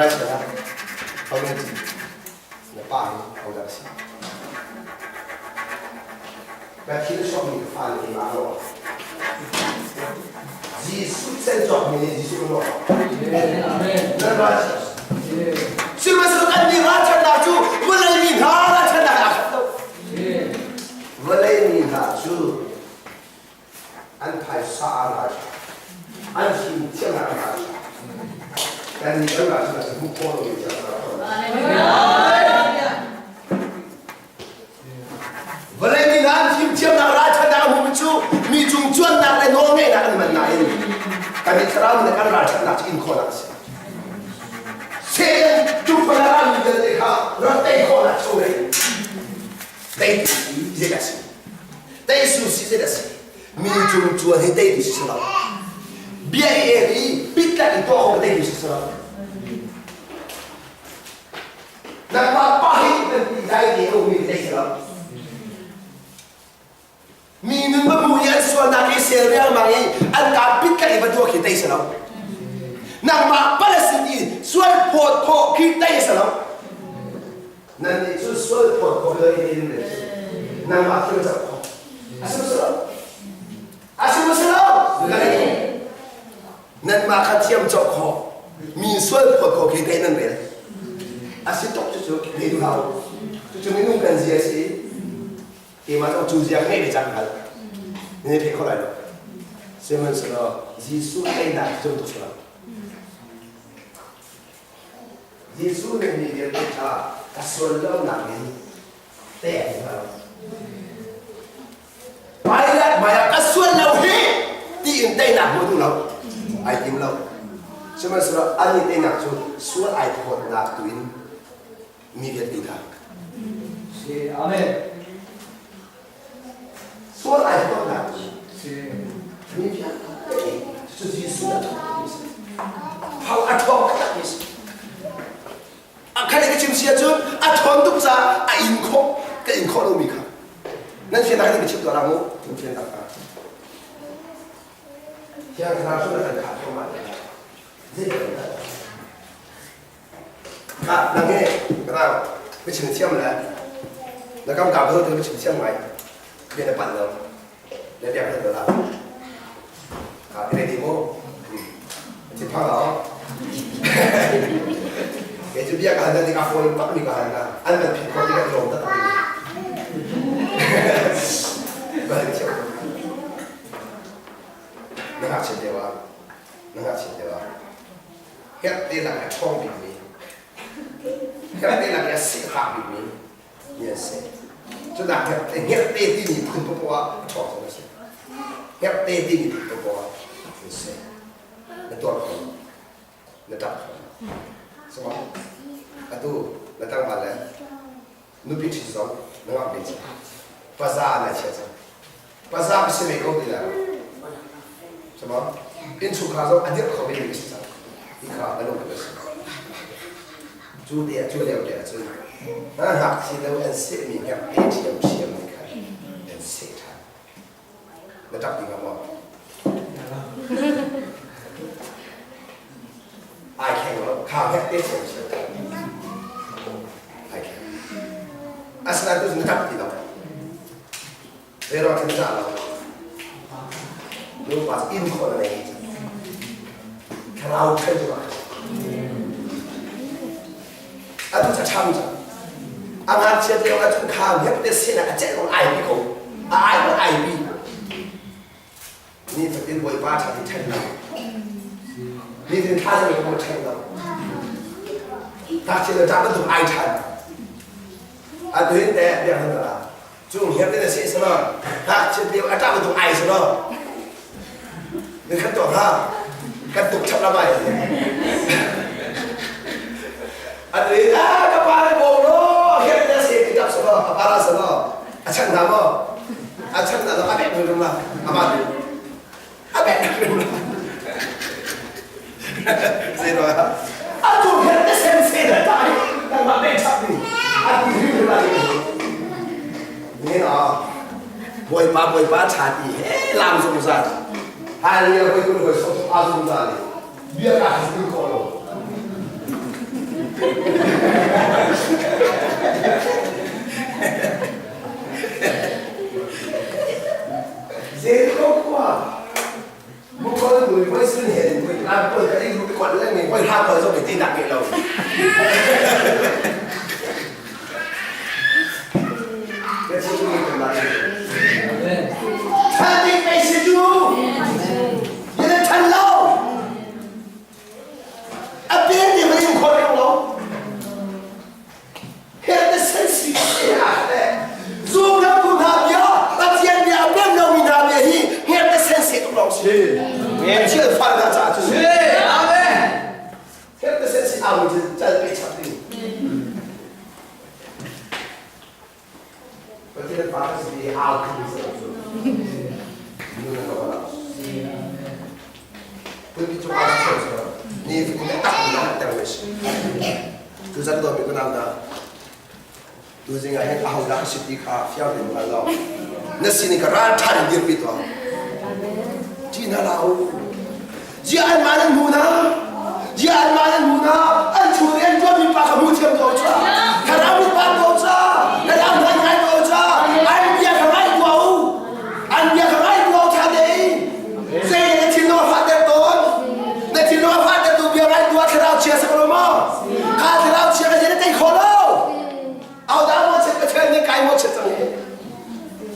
Ralchannak community na pa hi hodah a si? Na thil sawkmi ka fale keimah lawng. Jesuh sen cawkmi nih Jesuh kan lawng. Nan ralchan. Sihmanhsehlaw kan nih ralchannak cu vawlei mi hna ralchannak aa khat lo. Vawlei mi hna cu an phaisa a ral an fim thiamnak a ral kan nih kan ral cu hmuh khawh lomi cu vawlei mi hna an fim thiamnak ralṭhatnak a hmuhmi cu mi cung cuannak le nawlngeihnak an man nain kan nih thlarau nih kan ralṭhatnak cu in khawhnak a si Satan tuufal a rami vialte kha rak tei khawhnak chawleh teitu zeidah a si Teisu si zeidah si? Mi cung cuan hi teitu si si lo. Bia i el i pitlak in tuah kho teitu si si lo. Nangmah pa hi nan ti dai te a ummi tei si lo. Mi nun va bu i an sualnak i sel riangmang i an ka pitlak i va tuah khi tei si lo. Nangmah palasin i sual phawt khawh khi tei si lo. Nannih cu sual phawt ko lo in in nangmah thil cak ko. A si maw A si maw si lo? Nanmah kha thiam cawk khawh. Mi sual phawt ko khi tei nan rel. A si tuk cucu ni duh hau. Cucu minung kan zia si. Keimah cu cu zia ngei ve cang hal. Ni thei kho lai lo. Sihmanhsehlaw Jesuh teinak cu tuk si lo. Jesuh nih mi vialte kha a sual lonak in teh a hna. Pilate hmaiah ka sual lo hi tiin teinak hmu duh lo. Ai tim lo. Sihmanhsehlaw an i teinak cu sual ai phawtnak tu in mi vialte kha. Si, amen. Sual ai phawtnak mi vialte cu Jesuh a ṭhawng mi si. Hau a ṭhawng taktak mi si. A khat ka chim si ahcun a ṭhawn tuk caah a in khawh ka in khawh lomi kha. Nan fiannak in ka chim tuah la mu. Nan fiannak ka. Thiang Thlarau cu na kan khah thluahmah te lai. Zeidah Ka nang hi ka ka chim thiam le na kam ka bel ka chim thiam ngai bia na panh lo na biak na la ka ti ready mo ti phang lo ke chu bia ka han ti ka phone pak mi ka han na an man phit ko ti ka lom ta ta ba thiam na ngak chin dewa na ngak chin dewa Herh te lak i a ṭhawng bikmi, herh te lak i a sifak bikmi mi an si. Cunak herh te, herh te timi phun paoh ah a ṭhawng cang a si. Herh te timi phun paoh ah an si. Na tuar kho lo. Na ṭap kho lo. Sawm, atu na tlangval le nupi ṭhit zong na ngah ve cang. Paza na chia cang. Paza ka si ve ko ti lai. Sama innchungkhar zong a dirh kho ve mi ka si cang. Hi kha ka lung ka si. Cu te cu lio te ahcun na ngakchi lo an seh mi hngek te ṭhiam ṭhiam nih khan an seh ṭhan. Na ṭap ding maw? Ai kheng lo, kha hngek te ṭhiam ṭhiam. Ai kheng. Asinain tu na ṭap ti lo. Zeiruang thil cah lo? Nupa cu inn khawh na nei. Thlarau ṭhen tu ah. Atu ca ṭham ca. A ngakchia lio ah cun kha hngek te sin ah a celh ai pi ko. A ai ko ai pi. Ni fatin Bawipa ṭha ti ṭhen lo. Ni fatin thla zang ko ṭhen lo. Ngakchia le ṭah bantuk ai ṭhan. Atu hin te biak hin la. Cung hiam in a si salo ngakchia lio a ṭah bantuk ai salo ni khat tuah hna kan tuk chap lamai an ri ah ka pa le bawm lo hiam in a si ti ṭap salo a para salo a chan hna maw a chan hna lo a bek rum la ama tu a bek rum la zei ro a tu hian te sen se da ta ni nangmah bek chap ni a ti rim la ni a Bawipa Bawipa ṭha ti he lam zungzal Hallelujah hoi kun hoi so a zungzal i bia ka hal khawh lo. Jericho khua Mukol mui voi sun he mui lam kol ka ri ru kol le ngi voi ha kol zong ti nak lo. Ka chi ni ka ma. Than ding mei si tu. Ni than lo. A pen ni mei khol lo. He the sensi Zum lam tu hna bia Pathian bia a pem lomi hna bia hi he the sensi tuk lawng si. Pathian fal hna caah cun. Amen. He the sensi au in cal pe chap ding. Pathian fa ka si au khi sa cu. Nu na ka wala. Pulpi cung ah si sa. Ni fi ni tak na ter we si. Tu zan do mi ko na tu zing ah hin aho dah ka si ti kha fiang tein hngal law. Na sining ka ral ṭha in dirpi tuah. Ṭih hna hlah u. Zia an mah nan hmu hna. Zia an mah nan hmu hna. An chung i an tuahmi pa kha hmu thiam ko ca. Thlarau mit pa ko ca. Thlarau hman ngai ko ca. An bia kha ngai tuah u. An bia kha ngai tuah u ṭha tein. Zei na thinlung a fahter tawn. Na thinlung a fahter tu bia ngai tuah thlarau chia sa ko lo maw? Kha thlarau chia ka zei na tei kho lo. Au dah maw chet ka ṭhen nih kai maw chet cang hi.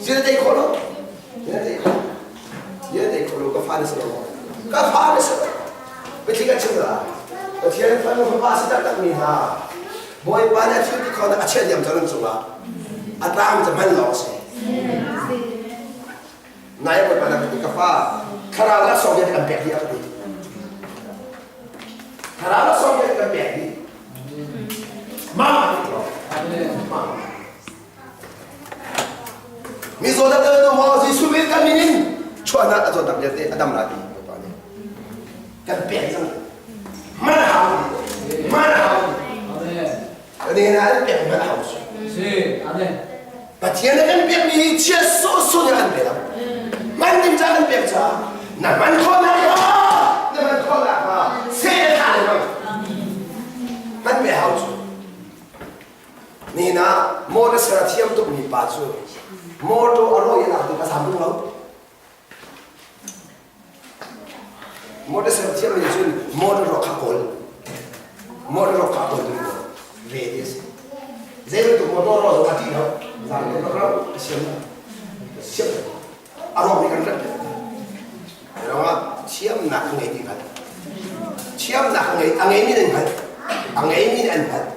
Zei na tei kho lo. Zei na tei kho. Zei na tei kho lo ka fa na si lo maw? Ka fa na si lo. Biathli kan chim la. Pathian fanu fapa si taktak mi hna. Bawipa nih a thil ti kho na a chiah diam cang nan cungah. A tlang cu hman lawng si. Nai Bawipa na ka fa thlarau laksawng vialte kan pek dih a ka ti. Thlarau laksawng vialte kan pek dih. Ma Ma. Mi zawt a tu maw Jesuh min kan min in chuahnak a zawtnak vialte a dam la ti Bawipa nih. Kan pek cang. Man hau. Man hau. Amen. An pek man hau. Si. Amen. Pathian na kan pekmi hi chia sawhsawh nih kan pe lo. Man ding ca kan pek ca na man khawh nakhnga na man khawh nakhnga seh na thah lengmang. Man pe hau cu. Nihin ah motor ser a thiam tukmi pa cu motor a rawi in a tu ka sam tung lo. Motor ser thiam mi cun motor rawk kha kawl. Motor rawk kha kawl tu ve ti a si. Zei bantuk motor rawk zong a ṭih lo. Zang te bak lo a siam lo. Siam lo. A rawk nih kan rat te. Ruangah thiamnak a ngei ti hngalh. Thiamnak a ngei a ngei mi nih an hngalh. A ngei mi nih an hngalh.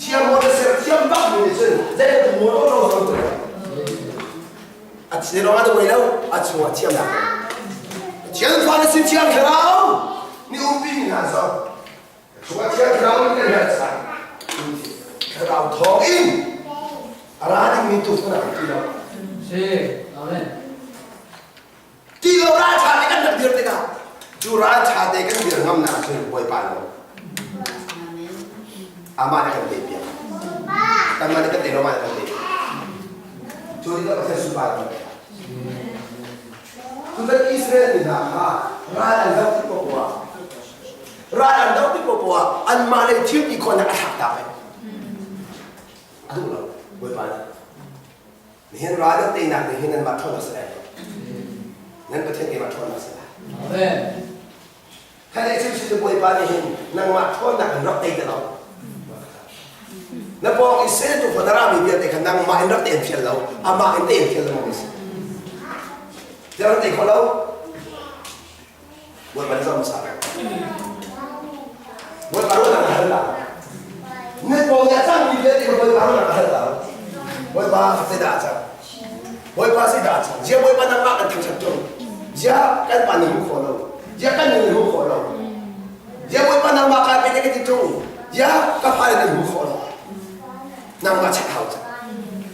Thiam motor ser thiam bak mi nih cun zei bantuk motor rawk zong tu A thi lawng ah na lo a chungah thiamnak Pathian fa na si thiang thlarau ni umpi mi hna zong chungah thiang thlarau nih kan herh cang thlarau thawng in a ra dingmi tu na ti lo Si amen ti lo ra tha te kan rak dir tikah cu ra tha te kan dir ngam nak cun bawipa lo amah nih kan te piak kanmah nih kan te lo mah nih kan te cu nih Pathian sunpar kan pek Cutan Israel mi hna kha ral an doh tik poah ral an doh tik poah anmah lei thil ti khawhnak a thlak ta ve a duh lo Bawipa nih nihin ral nan teinak nih hin nanmah ṭhawnnak si lai nan Pathian keimah ṭhawnnak si lai Amen Kha le chim cu Bawipa nih hin nangmah ṭhawnnak in rak tei te lo. Na pawng i sel tu na rami vialte kha nangmah in rak tein fial lo, amah in tein fial lo maw si. Ti rak tei kho lo. Bawipa nih zong sa. Bawipa ruah nak hal la. Na pawng i a cangmi vialte kha Bawipa ruah nak hal la. Bawipa zei dah a cang? Bawipa zei dah a cang? Zia Bawipa nangmah kan thangṭhat ṭung. Zia kan pa nih hmu khawh lo. Zia kan nu nih hmu khawh lo. Zia Bawipa nangmah kaa pe ka ti ṭung. Zia ka fale nih hmu khawh lo. Nangmah check hau cang.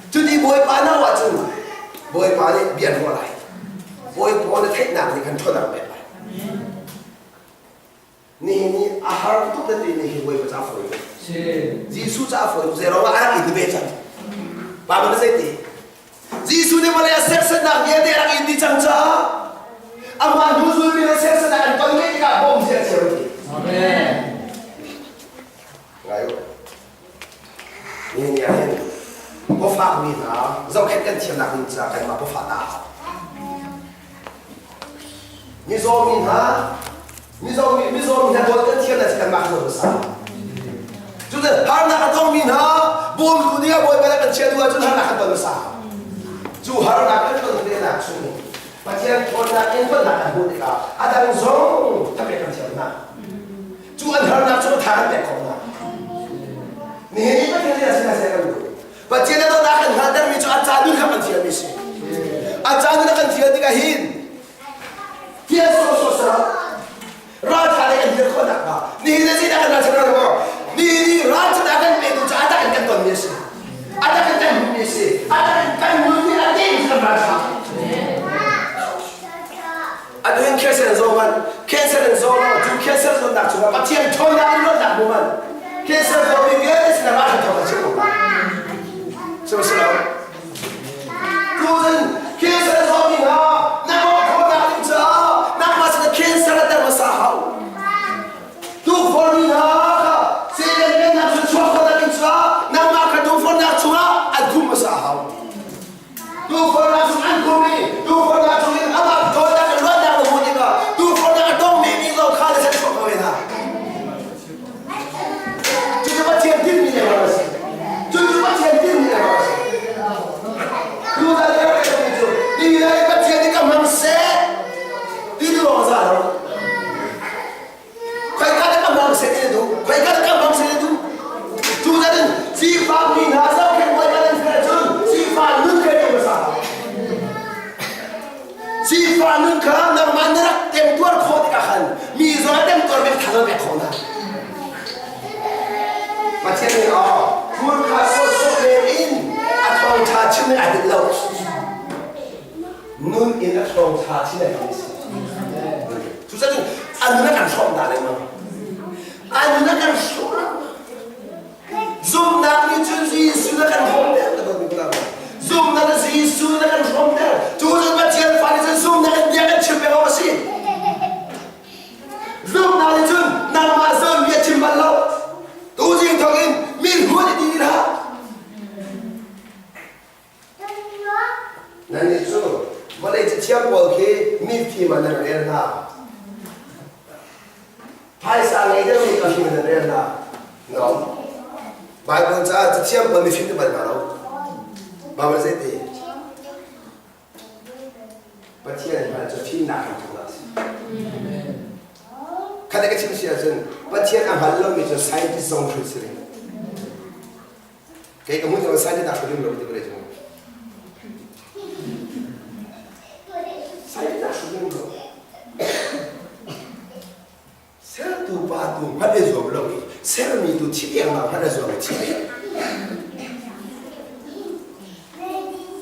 Cuti Bawipa na ahcun Bawipa nih bia an ruah lai. Bawipa na theihnak nih khan ṭhawnnak pek lai. Nihin ni a har tuk na ti ni hi Bawipa ca fawi tuk. Jesuh ca fawi tuk zei ruangah a rak in ve cang. Bible na zei ti? Jesuh nih vawlei a serhsatnak vialte a rak in dih cang caah amah hnu zulmi le serhsatnak an ton ve tikah bawm sia cio ti. Amen. Ngai u. Sifakmi hna zohkhenh kan thiamnak ding caah kanmah pawfah ta a hau. Mizaw mi hna mizaw mi mizaw mi hna dawt kan thiam na kanmah kan hmasa. Cutin harnak a tongmi hna bawmtu ding ah Bawipa nih kan chiah duh ahcun harnak kan ton hmasa. Cu harnak kan ton ve nak chung Pathian ṭhawnnak in tonnak kan hmuh tikah a dang zong thapek kan thiam hna. Cu an harnak cu tha kan pek khawh hna. Nihin i Pathian nih a sin a seh kan duh. Pathian a dawtnak kan hngalhtermi cu a caan nun kha kan thiammi si. A caan nun a kan thiam tikah hin thian sawsawh sara ralṭha le kan dir khawh nakhnga nihin le zeidah kan ralṭhat ro nihin i ralṭhat a kan petu cu a tak in kan tonmi a si. A tak in kan hmuhmi a si. A tak in kan nun nih a tem kan ralṭha. Atu hin cancer in zaw man cancer in zaw lo cu cancer zawtnak chungah Pathian ṭhawnnak in luatnak hmu man cancer zawmi vialte sinah ralṭhat thawng a chim ko so si lo tuzan cancer zawmi hna na mawh khawhnak ding caah nangmah sinah cancer a ter hmasa hau Tuukhawlmi hna kha Satan pennak cu chuak khawhnak ding caah nangmah kha tuukhawlnak chungah an khum hmasa a hau. Tuukhawlnak chung an khum i tuukhawlnak chungin amah dawtnak le luatnak na hmuh tikah tuukhawlnak a tongmi mi zong kha na chuak ko hna. Cucu Pathian tinhmi le a si. Cucu Pathian tinhmi le a si. Tuzan le cu ti lai Pathian nih ka hmang seh ti tu lawng za lo. Khoika dah ka hmang seh ti na duh? Khoika dah ka hmang seh na duh? Cu zat in sifak mi hna zohkhenh bawipa nan si ahcun sifah nun kha ti hmasa. Sifah nun kha nangmah na rak temtuar khawh tikah khan mi zong a temtuar pek thang pek khawh hna. Pathian nih aw phur kha sawhsawh lem in a thawngṭha chim in ai tinh lo. Nun in a thawngṭha chim ai tinh si. Cucaah a nun a kan hrawm ta lengmang. A nun a kan hrawm. Zumhnak nih cun Jesuh na kan hrawmter ka dawt bik Zumhnak nih Jesuh na kan hrawmter. Cu cun Pathian fa nih cun zumhnak in bia kan chim peng awk a si. Zumhnak nih cun nangmah zawn bia chim bal lo. Tuzing thawk in mi huat i ti hlah. Nannih cu vawlei cathiang pawl khi mifim ah nan rel hna. Phaisa ngei deuhmi ka fim nan rel hna. No. Bible caah cathiang pawl mifim ti bal hna lo. Bible zei ti? Pathian hngalh cu fimnak in thawk a si. Khat ka chim si ahcun Pathian a hngal lomi cu scientist zong hrin si rih. Kei ka hmuh cang scientist dah hrim lo ti vawlei cung. Scientist dah hrim lo. Sertu pa tu hngalh i zuam lo i sermi tu thi tiang hngalh i zuam i thi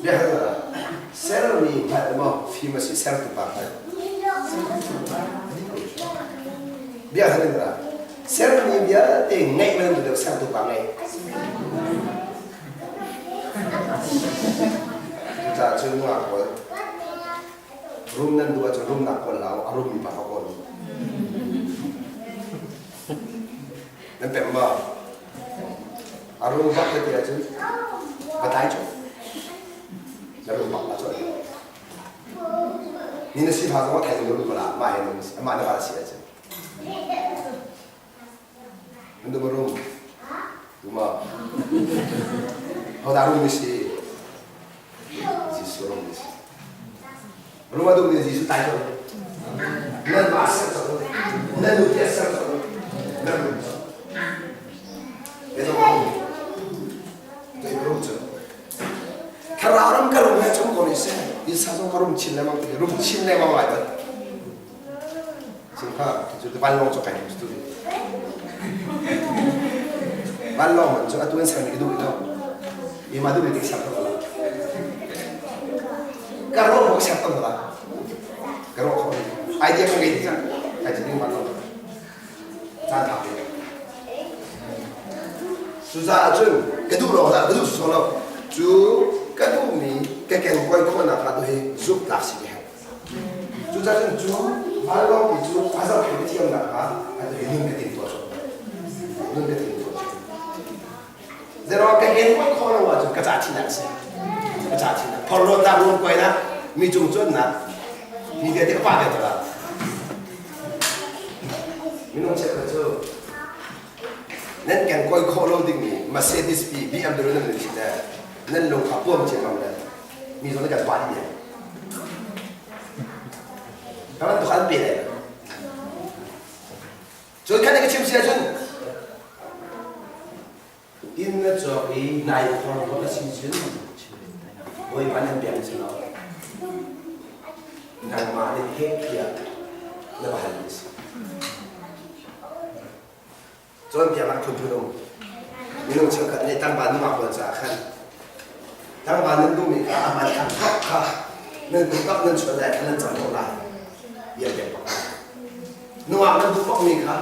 Biahal sermi hngalh maw fim a si sertu pa hngalh. Biahal in ra. Sermi vialte ngeih man deuh sertu pa ngei. Cucaah cun nungak pawl rum nan duh ahcun rumnak kawl lau a rummi pa kha kawl. Nan pem maw? A rum bak na ti ahcun va tlai cu. Na rum bak la cu. Ni na si fa zong a thai zong rum ko la mah he mah na va si ahcun. Nan duh rum? Duh maw? Hodah rum mi si? Jesuh rum mi si. Rum a duh mi Jesuh tai ko. Nan mah ser ko. Nan nu te ser ko. Nan rum. Bezo rum. Tuai rum cu. Thlarau ram ka rum he chung ko ni seh. Isa zong ka rum chin lengmang ti rum chin lengmang lai bat. Singkha cu vanlawng cu kai tu Vanlawng man cu atu an ser mi ka duh lo. Mi ma duh mi tik ser ko la. Ka ro ko ser ko la. Ka ro ko. Idea ka ngei ti cang. Kai ci ding vanlawng. Caan tha pe. Cucaah cun ka duh lo hlah, ka duh so lo. Cu ka duh mi ka ken koi khawhnak hnga tu hi zumh tlak si ka herh. Cucaah cun cu vanlawng ti cu a zohkhenh ka thiam nakhnga an hi nun ka timtuah colh. Nun ka timtuah colh. Zeruang ka hen khawh lo ahcun ka ca thihnak a si. Ka ca chin phorhlawtnak, lungkuainak, mi cung cuannak, mi vialte ka pa ve te la. Minung cheukhat cu nan keng kawi khawh lo dingmi Mercedes B BMW nan nun le nan lung kha puam ciammam le mi zong kan pa dih. Kan bantuk an pe lai. Cun khan ka chim si ahcun inn na cawk i nai phorhlawt a si cun Bawipa nan pek si lo. Nangmah nih heh tiah na va hal mi si. Cawnpiaknak phunphun um. Minung cheukhat nih tangba nungak pawl caah khan tangba nan duhmi kha a hman thlak bak kha nan duh bak nan chuan lai kha nan cam ko lai. Bia pek bak. Nungak nan duh bakmi kha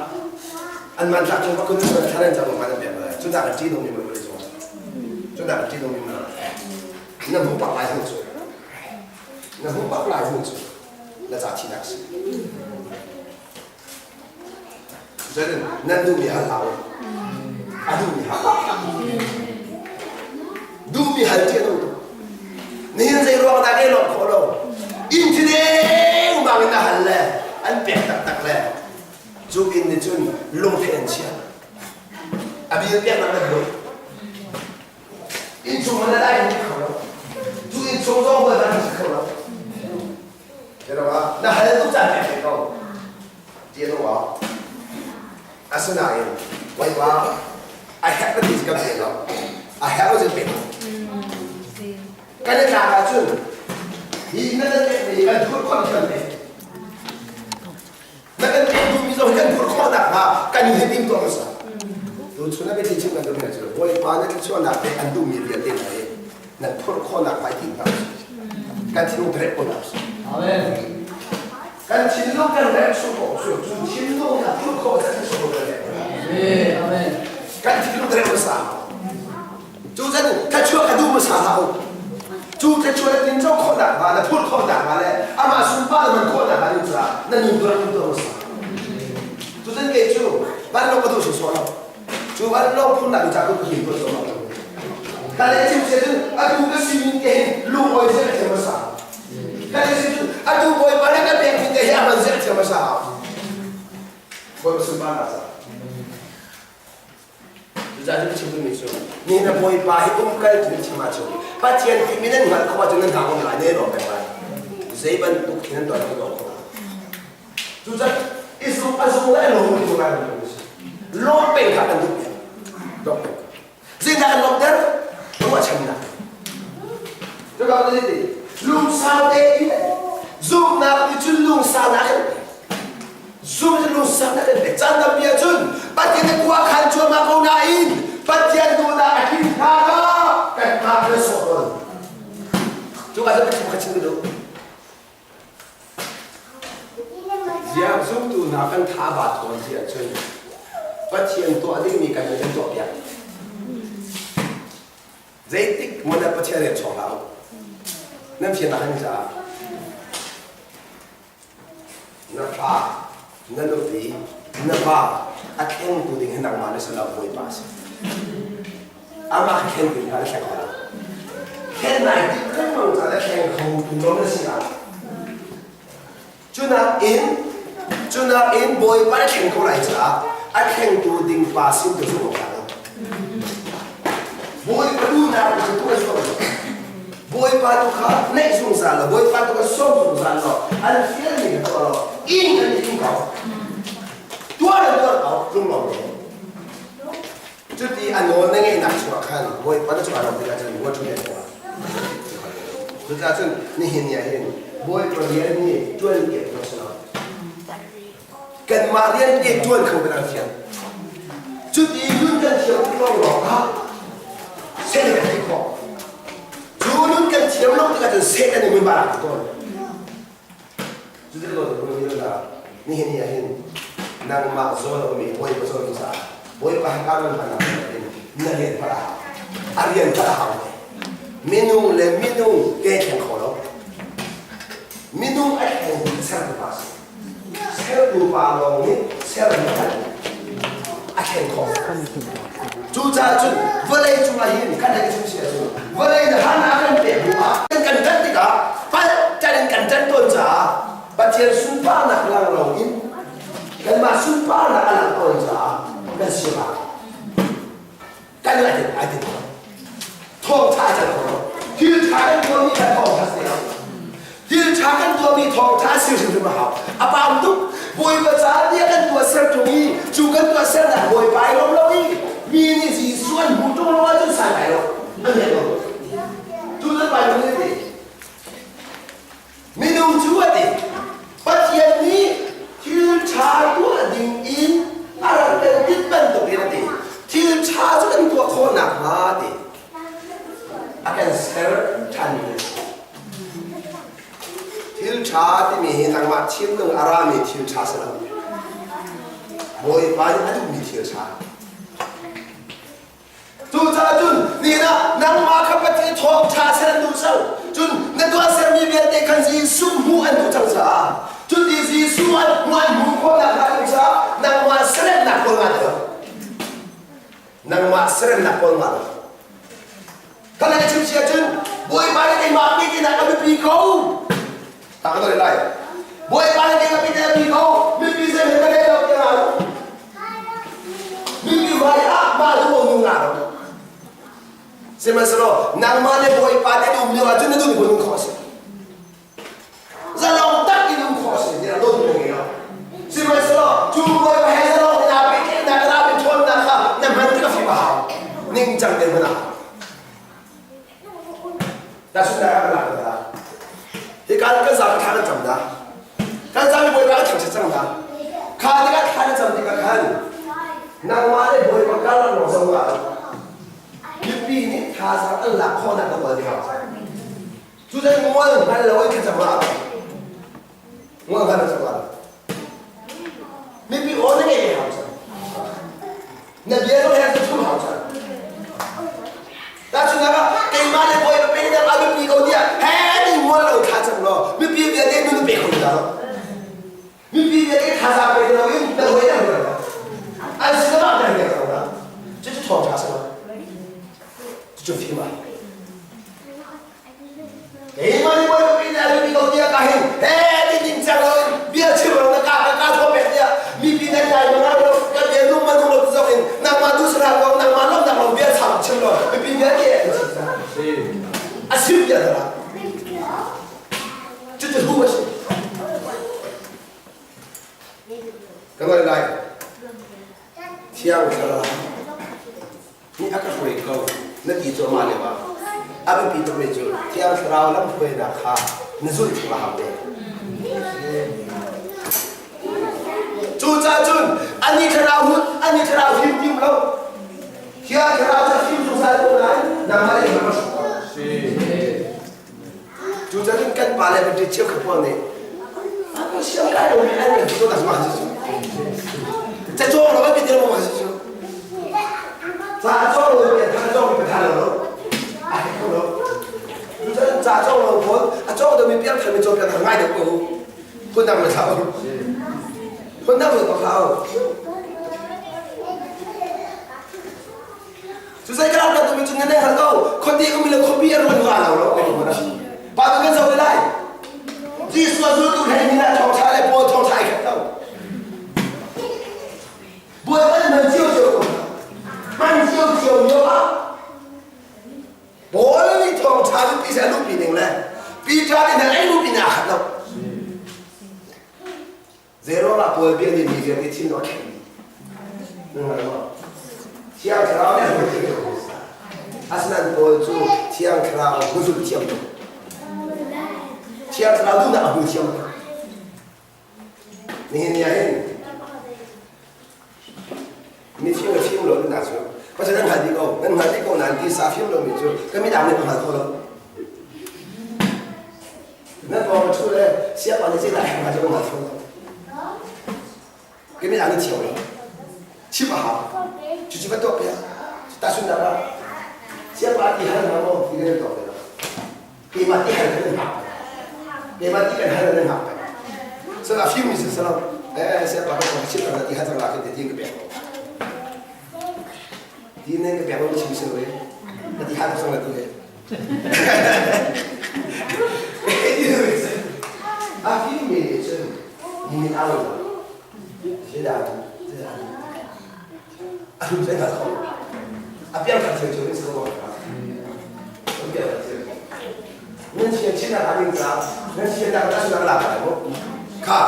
an man tlak cung bak kun chuan thla nan cam ma nan pek lai. Cu dah kan ṭih dong mi ma vawlei cung. Cu dah kan ṭih dong mi ma. Na hmu bak lai hnu cu. Na hmu bak lai hnu cu. Na ca thinak si. Zetin nan duhmi hal hlah u. A duhmi hal. Duhmi hal ṭih a nung tuk. Nihin zei ruang dah ke lawmh khawh lo. Inn thi dengmang in na hal le an pek taktak le cu inn nih cun lungthe an chia. A bil peknak na buai. Inn chung na dai ni kho lo. Cu inn chung zong na dai kho lo. Na hal tuk caan pek ko. Ti a ah asinain Bawipa a herh ti kan pe lo. A herh lo cun pe lo. Kan i tlak ahcun hi na kan pekmi kan phurh khawh kan pe. Na kan pek duhmi zong kan phurh khawh nakhnga kan i tim tuah hmasa. Tuchun ah biathli chim kan duhmi cu Bawipa na thluachuahnak pek an duhmi vialte hna hi nan phurh khawh nakhnga i tim hna usih. Kan thinlung direct ko hna usih. Amen. Kan thinlung kan rem sung ko cu cu thinlung na phurh khawh kan sung ko kan Amen. Kan thinlung direct hmasa. Cu zan thluachuah ka duh hmasa hlah u. Cu thluachuah na tinco khawh nakhnga na phurh khawh nakhnga le amah sunpar na man khawh nakhnga ding caah na nun tuah in tuah hmasa. Cu zan kei cu vanlawng ka duh sawsawh lo. Cu vanlawng phunnak ding caah ka hin tuah sawh lo. Ka le chim sia cun atu ka sining ke hin lungawi zia ka thiam hmasa. Ka le chim cun atu Bawipa le ka pek mi te hi a man zia ka thiam hmasa. Bawipa sunparnak caah. Cucaah cu chim duhmi cu ni na Bawipa hi umkal ti nan chim ahcun Pathian timi nan hngalh khawh ahcun nan hna um lai ne lawm peng lai. Zei bantuk thil nan tuah nan tuah khawh. Cucaah izung a zung le a lawm ti ngai mi si. Lawm peng kha kan duh piak. Lawm peng. Zeidah kan lawmter? Ruahchannak. Cuka kan ti lungsau tein zumhnak nih cun lungsaunak in zum cu lungsaunak in pek. Caan tampi ahcun Pathian na khua khan cuahmah ko nain Pathian duhnak a tling hna kha kan hna kan sawh tawn. Cuka cu Pathian ka chim ka duh. Ziah zumtu hna kan tha ba thawn si ahcun Pathian tuah dingmi kan kan tuahpiak. Zeitik hmanh ah Pathian rian chuak hlah u. Nan fiannak an caah na fa, na nupi, na va a thlengtu ding hi nangmah na si lo Bawipa a si. Amah khen ding kha na thleng kho lo. Khen nai ti lengmang ca na thleng kho tu lo na si ah. Cunak in Bawipa na thleng ko lai caah a thlengtu ding pa sin tu zumh awk lo. Bawipa duhnak cu tu a zuam lo. Bawipa tu kha naih zungzal lo, Bawipa tu kha sawm zungzal lo, an fial ning kha tuah lo, inn kan ing ko. Tuah le tuar ko, lunglawm te. Cuti a nawl na ngeihnak chungah khan Bawipa na cungah ram tikah cun ruat ṭhu tuah. Cucaah cun nihin ni ah hin Bawipa rian hi ṭuan piak ko si lo. Kanmah rian te ṭuan kho kan thiam. Cuti nun kan thiam tik lawnglawng ah Satan kan theih khawh. Cu nun kan thiam lo tikah cun Satan nih mun barak tawn. Cuti lo nihin ni ah hin nangmah zawn a ummi Bawipa zawn in caah Bawipa he kaa nan hman in na rian hmanh a hau. A rian hmanh a hau ve. Minung le minung ke thleng kho lo. Minung a thleng sertu pa si. Sertu pa lawng nih sermi a thlen khawh. Cucaah cun vawlei cungah hin kan hei chung si ahcun vawlei na han a kan pek hnu ah kan ṭan tikah palh ṭan in kan ṭan tawn caah Pathian sunparnak lang loin kanmah sunparnak a lang tawn caah kan sifak. Kan ai tin ai tin thawngṭha can kho lo. Thil ṭha kan tuahmi kan thawngṭha si lo. Thil ṭha kan tuahmi thawngṭha si hrimhrim a hau. A pam tuk. Bawipa caah bia kan tuahser ṭung i cu kan tuahsernak Bawipa ai lawm lo i mi nih Jesuh an hmuh ṭung lo ahcun san ai lo. An ngeih lo. Tu nan Bible nih a ti. Minung cu a ti. Pathian nih thil ṭha tuah ding in a rak kan tinh bantuk in a ti. Thil ṭha cu kan tuah khawh nakhnga a ti. A kan ser ṭhanmi a si. Thil ṭha timi hi nangmah thinlung a rami thil ṭha si lo. Bawipa nih a duhmi thil ṭha. Cucaah cun nihin ah nangmah kha Pathian thawngṭha ser an duh cang. Cun na tuahsermi vialte khan Jesuh hmuh an duh cang caah cuti Jesuh an hmuh an hmuh khawh nakhnga ding caah nangmah seremnak kawl ngat lo. Nangmah seremnak kawl ngat lo. Kan hei chim si ahcun Bawipa nih keimah biakinn a biapi ko. Tak ka lai. Bawipa nih keimah biakinn a biapi ko. Mipi zei he ka rel lo tiang ah. Mipi hmai ah mah lu nu nga lo. Sihmanhsehlaw nangmah le Bawipa nih um lio ahcun na dun ko nung kho si. Zalong tak in um khawh a si tiah dawt na ngei lo. Sihmanhsehlaw cu Bawipa he zalong in aa pehtlaihnak le aa pehthawnnak kha na hman tik a fim a hau. Ningcang tein hman a hau. Tahchunhnak ah kan lak hna. Hika kan zapi thla kan cam hna. Kan zapi Bawipa kan thangṭhat cang hna. Kha tikah thla na cam tikah khan nangmah le Bawipa karlak lawng zong ah mipi nih thazaang an lak khawhnak na kawl ding. Cucu mual hngal lo in thlacam ah mual hngal lo cam ah mipi aw na ngei ve hau cang. Na bia zong he thum hau cang. Tahchunhnak ah keimah le bawi pe na a biapi ko tiah he ni mual lo thla cam law mipi vialte nun pe kho ta lo. Mipi vialte thazaang pe lo in na hoi na hoi an sin ah na nge ko na. Cucu thawng tha sa lo. Cucu fim ah. Keimah nih Bawipa min a biapi ko tiah ka hin he ti ding cang lo in bia chim lo na ka ka ka thaw pek tiah mipi nan ngai ma ngai lo kan bia nung ma nung lo ti zong in nangmah tu sarang ko nangmah lawmnak lo bia cham chim lo mipi vialte an chim a sim tiah dara cucu hu a si ka ngai lai thiang thlarau nih a ka hruai ko na ti cuahmah lio ah a biapi tukmi cu Thiang Thlarau lamhruainak kha na zulh thiam a hau ve. Cucaah cun ani thlarau hun ani thlarau fim tim lo Thiang Thlarau cu fim zungzal ko nain nangmah le keimah hruai ko. Cucaah cun kan pa le kan ṭi cheukhat pawl nih aku siang kai lo mi an kan ti ko tak ma si cu. Ca cawng lo kan ti lo ma si cu. Ca cawng lo mi tha cawng mi tha lo lo. Ai ko lo. Cucaah ca cawng lo pawl a cawng deuh mi piang thar mi caw piang thar ngai deuh ko. Phun dang le thlau. Phun dang le thlau. Cu zei ka rak tumi cu nan hal ko khuate um le khuapi a ruan nga lo lo pa tu kan zo lai Jesuh a zultu he ni na thawngtha le Paul thawngtha ai khat lo Bawipa nih man cio cio ko man cio cio lio ah Paul nih thawngtha lupi se lupi ning le Peter nih na ei lupi na khat lo Zeiruangah Paul bia nih mi vialte thin a khen? Nan hngal maw? Thiang Thlarau nih a hmu thiam tuk. Asinain Paul cu Thiang Thlarau hmuzul thiam tuk. Thiang Thlarau duhnak a hmu thiam tuk. Nihin ni ah hin mifim le fim lo na cu pasal nan hngal dih ko nan hngal dih ko nain tisa fim lomi cu ka midang nih ka hngal kho lo nan pawng ka ṭhu le siapa nih zeidah a herh cu ka hngal kho lo ka midang nih thiam lo chim a hau cucu va tuah piak tahchunhnak ah siapa ti hal hna maw ti kan tuah piak keimah ti hal kan hngak keimah ti kan hal kan hngak so a fim mi si salo eh siapa ka chim ti hal cang la kan ti ka pek. Ti nan ka pek lo chim si lo e. Na ti hat sang la tu he. A fi mi nih cun ni au lo. Zeidah zeidah a hlum zei hngal kho. A piang khat thil cu in sa ko. A piang khat thil. Nan chia chin ah aning ca nan chia tak na sunak la kai mo. Kha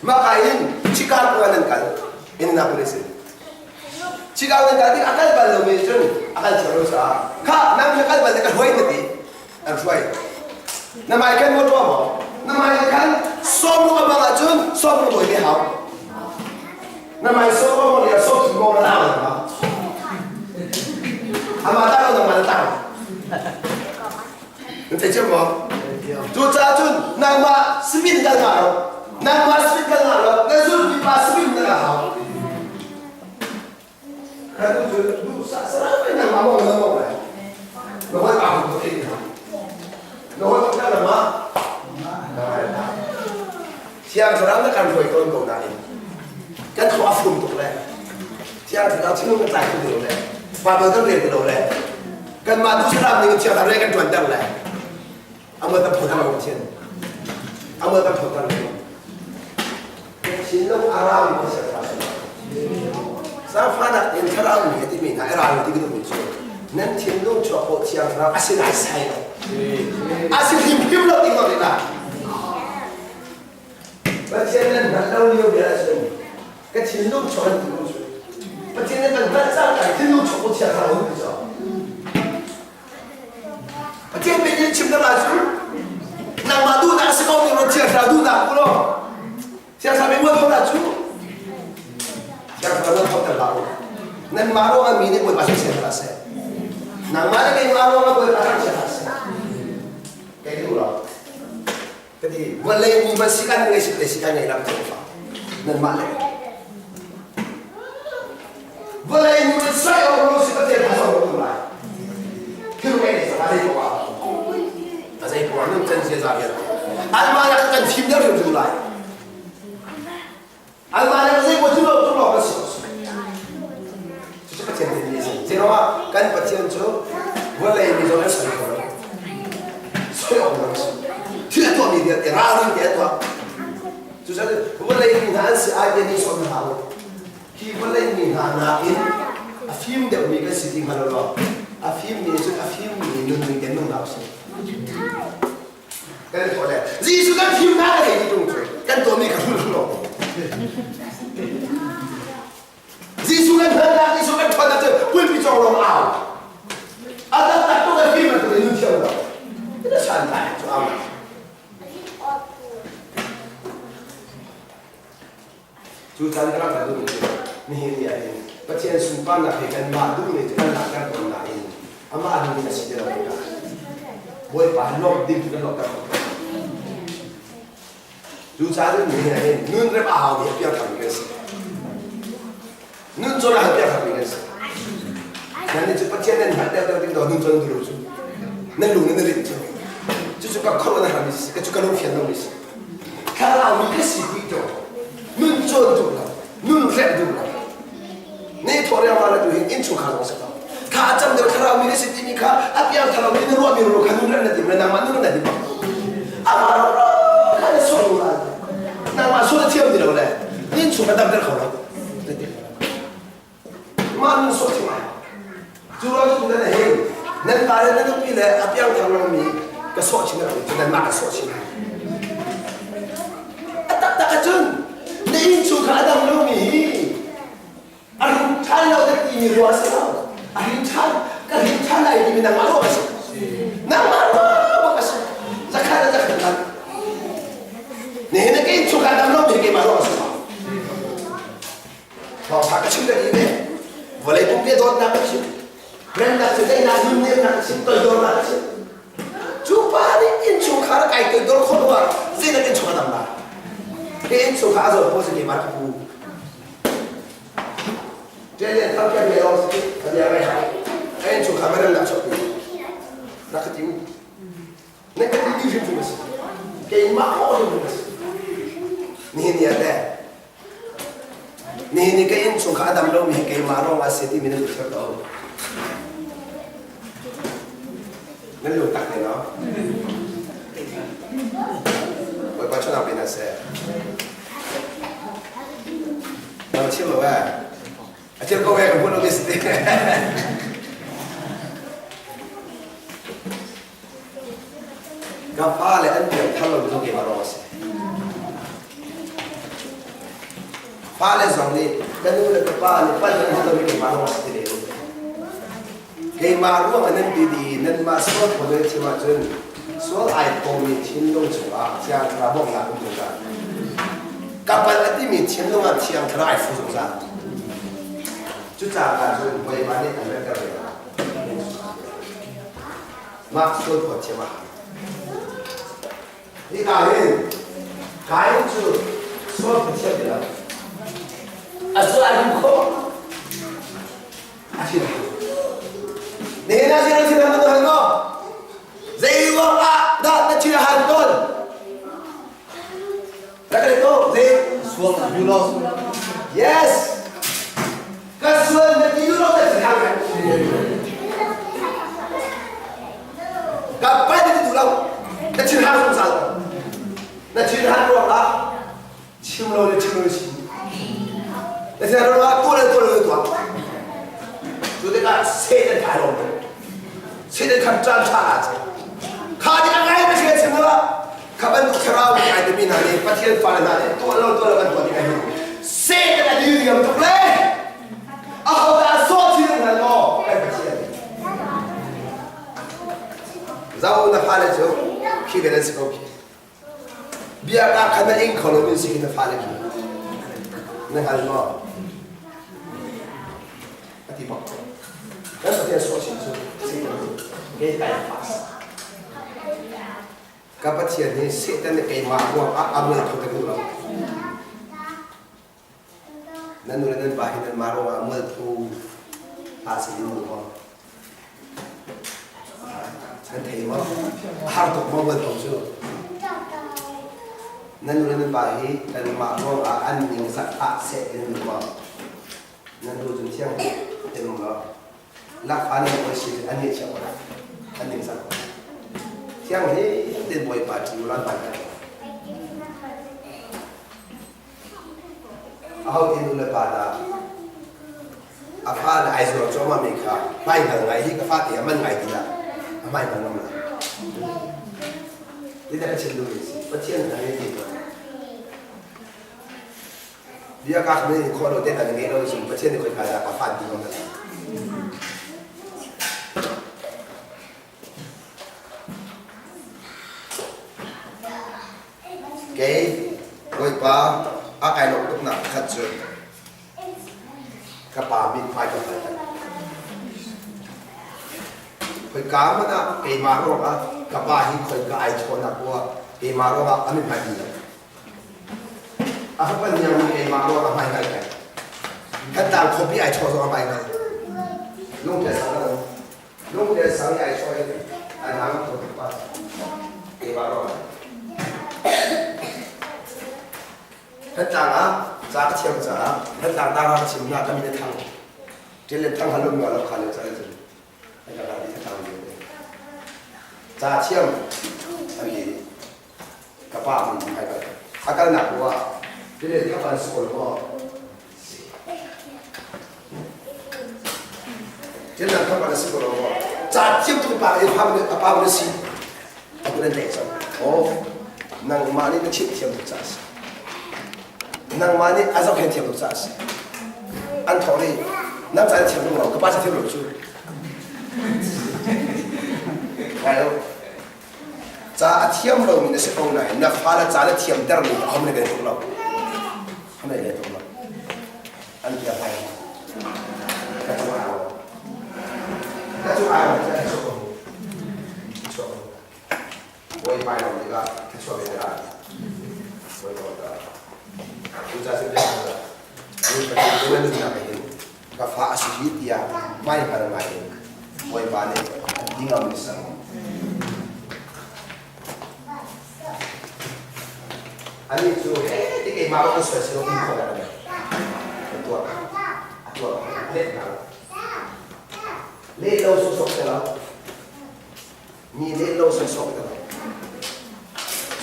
maka in Chicago ah nan kal Indianapolis in. Chicago nan kal tik a kal bal lomi cun a kal cio lo caah kha nang hi kal bal le ka hruai na ti an hruai. Na mai kan mo tuah maw? Na mai khan sawm lu ka bang ahcun sawm lu bawi te hau. Na mai sawm mo le sawm thum mo na tang ma. Ama tang lo nangmah na tang. Na thei cio maw? Cucaah cun nangmah sipin kal nga lo, nangmah sipin kal nga lo, na zulmi pa sipin na hau. Kan cu duhsah sarang in nangmah mong na mong lai. Na hoi pa ko thei hna. Na hoi pa na ma. Thiang Thlarau na kan hruai tawn ko nain kan thua a fum tuk le Thiang Thlarau thinlung kan tlai tuk lo le Bible kan rel ti lo le kanmah tu saram ning in Thiang Thlarau kan ṭuanter le amol kan photer lo Pathian amol kan photer lo thinlung a rami kan ser hna Zaangfahnak in thlarau mi a timi hna a rami ti ka duhmi cu nan thinlung chuak khawh Thiang Thlarau a si lai sai lo a si hrimhrim lo ti ko rih Pathian nan hngalh lo lio bia ahcun ka thinlung chuak an ti ko cu. Pathian nan kan hngalh cang kai thinlung chuak ko chia thlarau ti cu. Pathian min in chim na la cu nangmah duhnak si ko ning lo chia thlarau duhnak ku lo. Chia thlarau min mual na cu. Chia thlarau nan thawk ter hlah u. Nanmah ruangah mi nih Bawipa siseh hlah seh. Nangmah le keimah ruangah Bawipa siseh hlah seh. Kei duh lo. Ka ti vawlei mi man sikan ngei si le sikan ngei lam cu fa nanmah le vawlei mi man sai o ro si pathian tha song tu lai thil ngei le sa dei ko a zei ko nun chan sia za vial an ma la kan thim deuh hrim lai an ma la zei ko chu lo tu lo ka si cu pathian tin ni si zeirong kan pathian cu vawlei mi zong an soi kho lo soi awk lo thil a tuahmi vialte ralring te a tuah cucaah vawlei mi hna an si ai te ni sawm hna u hi vawlei mi hna nakin a fim deuhmi kan si ti hngal lo a fim mi cu a fim mi nunning te nung hna usih kan tuah le Jesuh kan fim hna ka hei ti tung cu kan tuahmi kha hul lo Jesuh kan hngalhnak Jesuh kan ṭhawnnak cu pulpi cawng lawng au. A taktak tu kan fim bantuk in nun thiam lo. Ina san lai cu au. Cu caan ka rak duh cu nihin ni ah hin Pathian sunparnak he kanmah duh mi cu kan lak kan tawn nain amah duh ning a si ti lo tikah Bawipa lawmh ding cu kan lawmhter ko. Cucaah cun nihin ah hin nun rep a hau mi a piangthar mi kan si. Nun cawn a hau piangthar mi kan si. Nan nih cu Pathian nan hngalh deuh deuh ding daw nun cawn duh lo cu. Nan lung nan rinh cu. Cucu ka khuaruah na har mi si, ka cu ka lung fian lo mi si. Thlarau mi ka si ti to. Nun cawn duh lo, nun rep duh lo. Ne thawh riang ma tu hin innchungkhar zong si ko. Kha a cam deuh thlarau mi na si timi kha a piang thlarau mi na ruah mi ro kha nun rep na tim le nangmah nun na tim. Amah ro ro kha na sual lo lai. Nangmah sual na thiam ti lo le innchung na damter kho lo. Mah nun sawh thiam ai. Cu ruang cu nan hin nan pa le nan nupi le a piang thar lo mi ka sawh chin lo cu nanmah ka sawh chin. A taktak ahcun na innchungkhar a dam lomi hi a rum ṭhan lo na timi ruah a si lo. A rim ṭhan, ka rim ṭhan lai timi nangmah ruah a si. Nangmah ruah a si. Zakhat le zakhat khan. Nihin na ka innchungkhar dam lomi hi keimah ruah a si lo. Thawngṭha ka chim ka ti ve. Vawlei pumpi a dawtnak ka chim. Remnak cu daihnak nunnemnak ka chim, toidornak ka chim. Cu pa nih innchungkhar a kai toidor khawh lo ah zeidah innchung a dam lai? Hi innchungkhar a zawn pawl cu keimah ka pu. Ṭian thar kia bia lawng si ka bia ngai hai. A innchungkhar ma remnak chuahpi. Rak ka ti u. Na ka ti ti hrimhrim a si. Keimah khawh hrimhrim a si. Nihin ni ah teh. Nihin ni ka innchung kha a dam lomi hi keimah ruang ah a si timi nan thiam lo. Nan lung tak ne no? Bawipa chungah pe hna seh. Na chim lo eh? A chim ko eh, ka hmuh lo mi si ti. Ka fale an piangthar lo cu keimah ruang a si. Fale zong nih ka nu le ka pa nih pan an duh lomi keimah ruang a si ti ve u. Keimah ruang ah nan ti dih i nanmah sual thaw nan chim ahcun sual ai thawmi thinlung chungah Thiang Thlarau bawmhnak um zungzal. Ka palh a timi thinlung ah Thiang Thlarau ai fu zungzal. Cucaah cun Bawipa nih an remter ve lai. Mah sual phawt thiam ah. Hika hin Kain cu sual phawt thiam ti lo. A sual ai hmu khawh. A thin. Nihin ah sin thin han han maw? Zei ruang ah dah na thin a han tawn? Na ka to zei sual na duh lo. Yes. Ka sual na ti duh lo na thin hang. Ka pai na ti duh lo. Na thin hang zungzal. Na thin han ruang ah chim lo le chim lo chim. Na thin hang ruang ah tuah le tuah le tuah. Cu tikah Satan kai lawm. Satan khan caan ṭha ah cun. Kha nih a ngai na si chim lo. Kha bantuk thlarau nih ai timi hna nih Pathian fale hna nih tuah lo tuah lo kan tuah tikah hin Satan a diriam tuk le ahodah a sawh chin hngal maw kan Pathian. Zo na fale cu khi ve nan si ko khi. Bia ka khan na ing kho lo min si khi na fale khi. Na hngal maw? A ti bak. Kan Pathian sawh chin cu Satan nih kei kai fas. Ka Pathian hi Satan nih keimah ruangah a mual tho ka duh lo. Nan nu le nan pa hi nanmah ruangah mual tho hlah seh in duh maw? Nan thei maw? A har tuk maw mual tho cu? Nan nu le nan pa hi kanmah ruangah an ningzak hlah seh in duh maw? Nan duh cun thiang in um law lakfa nan hawi si an ngeihchiah ko lai an ningzak ko lai thiang hi ten bawipa ṭi u lan hmai aho ti nu le pa dah a fa le ai zuar cuahmah mi kha hmai hngal ngai hi ka fa te a man ngai ti dah a hmai hngal ngam lai ti dah ka chim duh mi si Pathian hna hi ti Bia ka nih khawh lo te kan ngei lo cun Pathian nih khoika dah ka phan ti ngam lai. Kei Bawipa a kai lawmh tuknak pakhat cu ka pa mithmai ka hngal. Khoika hmanh ah keimah ruangah ka pa hi khoika ai chawhnak poah keimah ruangah a mithmai ti lo. A fapa hniang nih keimah ruang a hmai hngal peng. Thantlang khuapi ai chawh zong a hmai hngal. Lungte sang kan um. Lungte sang i ai chawh in a nang tho tuk pa. Keimah ruang. Thantlang ah ca ka thiam caah Thantlang dara ka chim na ka min a thang. Ṭil le thang halum lo kha le ca le cun. An ka di thantlang di. Ca thiam an di. Ka pa min ai kal. A kalnak bu ah tile ka pan sual maw? Tilnak ka pan si ko lo maw? Ca thiam tu pa i pham a pa na si. A kun an tlaih cang. Oh, nangmah nih na chimh thiam tuk ca si. Nangmah nih a zohkhenh thiam tuk ca si. An thawk i nang ca thiam tuk lo, ka pa ca thiam lo cu. Ngai lo. Ca a thiam lomi na si ko nain na fale ca na thiamtermi kha hom na ve tuk lo. Hom na ve tuk lo. An bia pai. Ka cung ai lo. Ka cung ai lo ka chuak ko. Chuak ko. Bawi pai lo tikah ka chuak ve tikah. Bawi ko ta. Tu ca sin bia ka. Ni pathian na nunnak hin ka fa a si hi tiah hmai hngal ngai in Bawipa nih a ti ngam mi sang. Anih cu he ti keimah ka sual si lo in khawh ka tuah. lo sawsawk te lo. Mi leh lo sawsawk te lo.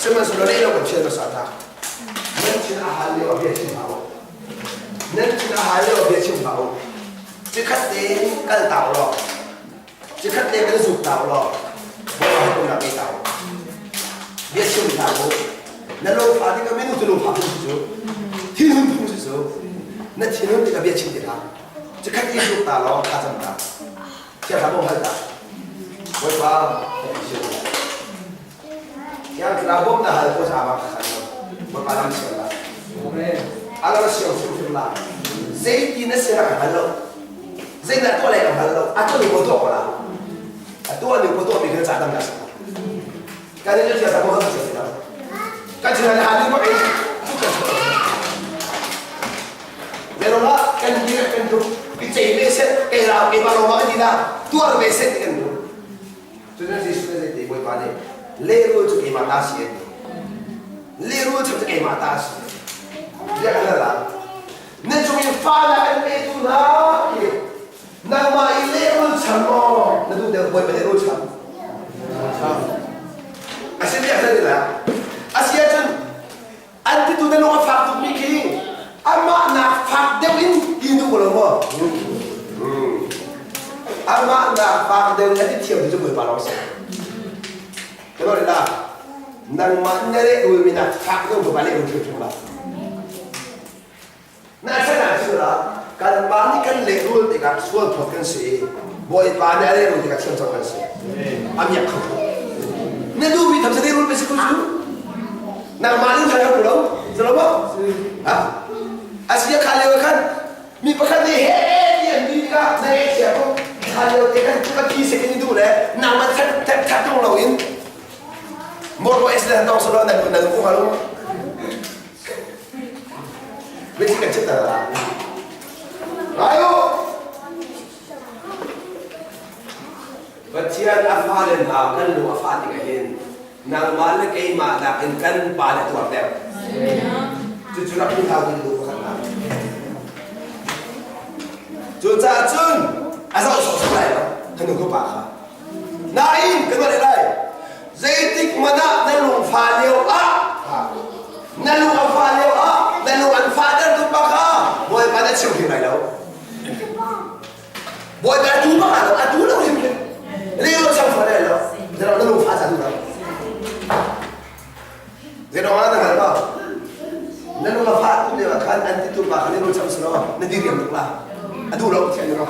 Sihmanhsehlaw leh lo kan thian hmasa ta. Nan thin a hal lio ah bia chim hlah u. Nan thin a hal lio ah bia chim hlah u. Cikhat te kal ta u law, cikhat te kan zuk ta u law, Bawipa he kumnak ngei ta u. Bia chim hlah u. Na lo fa tikah minung cu lungfah phung si cu. Thinhun phung si cu. Na thinhun tikah bia chim ti hlah. Cikhat i zuk ta law thla cam ta. Thiang Thlarau hal ta. Bawipa ka ti sian lai. Thiang Thlarau bawm na hal ko sa ma ka khan lo. Bawipa lam sian la. Ala siang hrim hrim la. Zeiti na sian ka hal lo. Zei na tuah lai ka hal lo. A tuah ni ko tuah ko la. A tuah ni ko tuah mi kan ca dam la sa. Kan in chia sa ko kan chia la. Kan chia la hal ni ko ei. Zeirong ah kan dir kan duh i cei ve seh kei rau keimah lawng ah kan ti dah tuar ve seh ti kan duh. Cun Jesuh nih zeiti Bawipa nih lehrul cu keimah ta si an ti. Lehrul cu keimah ta si. Bia kan hal ah na cung in fa na kan petu hna ti nangmah i lehrul cham maw na duh deuh Bawipa lehrul cham. A si bia kan la. A si ahcun An titu na lung a fak tukmi khi amah nak fak deuh in ti duh ko lo maw? Amah nak fak deuh in a ti thiam cu Bawipa lawng si. Ka lo la nangmah na leh ulmi nak fak deuh Bawipa leh ul hrimhrim la. Na chan cu la kanmah nih kan lehrul tikah sual phawt kan si i Bawipa nih a lehrul tikah thiam cang kan si. A miak kho. Na duhmi tham sa lehrul pe si ko cu. Nangmah nih khan ko lo. Zalo maw? Ha? A si kha leo khan mi pakhat nih he ti an ti tikah na e chia ko. Kha leo te khan ka thi se kan duh le nangmah that that that tung lo in Morro es le tong solo na na ko halu. Biathli kan chim la. Lai u! Pathian a fale hna kan lung a fah tikah hin nangmah le keimah nakin kan pa le tuar deuh. Cucu rak hmu hau ding lu pakhat hna. Cucaah cun a zoh sawhsawh lai lo kan nu pa kha. Nain kan ruah lai. Zeitik hmanh ah na lungfah lio ah na lung a fah lio ah na lung an fahter tu pa kha Bawipa na chim hrim lai lo. Bawipa a tu bak lo, a tu lo hrim hrim. Leo chang fa lai lo. Zero na lung fah sa tu lo. Zero na hngal ma? Na lung a fah tu lio ah khan an ti tu pa kha na lung cham silo na diriam tuk la. A duh lo thian lo.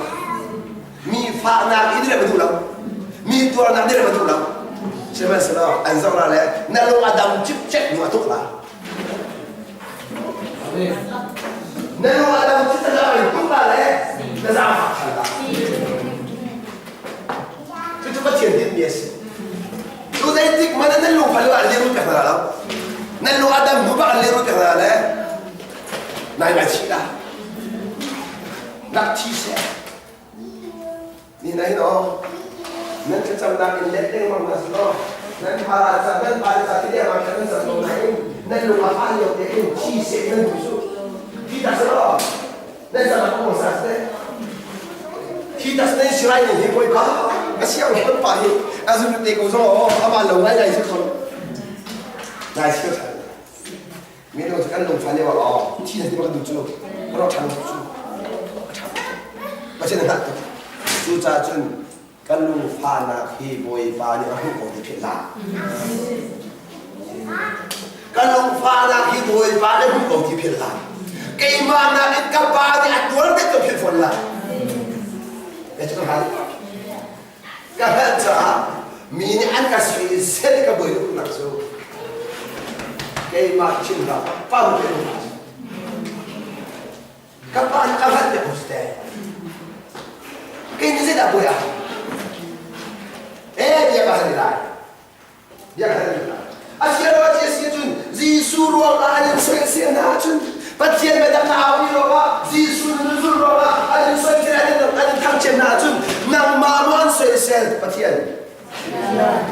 Mi fahnak i direm a duh lo. Mi tuarnak direm a duh lo. Sihmanhsehlaw an zoh la le na lung a dam cikcek hnu a tuk la. Na lung a dam cikcek la in tuk la le na zaangfak ṭhan la. Cucu Pathian tinhmi a si. Cu zeitik hmanh ah nan lung fah lio ah lehrul pek hna lo. Nan lung a dam hnu bak an lehrul pek hna le nai ngaichih la. Rak thi seh. Ni nai no nan thlacamnak in let lengmang hna selaw nan pa ca nan pa le ca ti lengmang khan nan cam ko nain nan lung a fah lio te in thi seh nan duh cu thi tak selaw nan cam ah kong sa seh thi tak nan sirai ning hi koi pa a siang kan pa hi a zum te ko zong aw ama lo ngai ngai si khon ngai si than mi lo kan lung fa lio ah thi na ti bak duh cu ro ṭhan cu Pathian a hngalh tuk cucaah cun kan lungfahnak hi Bawipa nih a hmuh ko ti philh hlah kan lungfahnak hi Bawipa nih a hmuh ko ti philh hlah keimah nakin ka pa nih a tuar deuh ka philh fawn lah ka hngalh caah mi nih an ka soisel ka buai tuknak cu keimah chim hlah pa hu ka pa nih ka hngalh te ko te kei nih zeidah buai ah eh bia ka hal lai Bia kha nan hna. A sia lo a cia si cun Jesuh ruangah an in soisel hna ahcun Pathian biatak na aumi ruangah Jesuh na zulh ruangah an in soisel an in an in thangchiat hna ahcun nangmah maw an soisel Pathian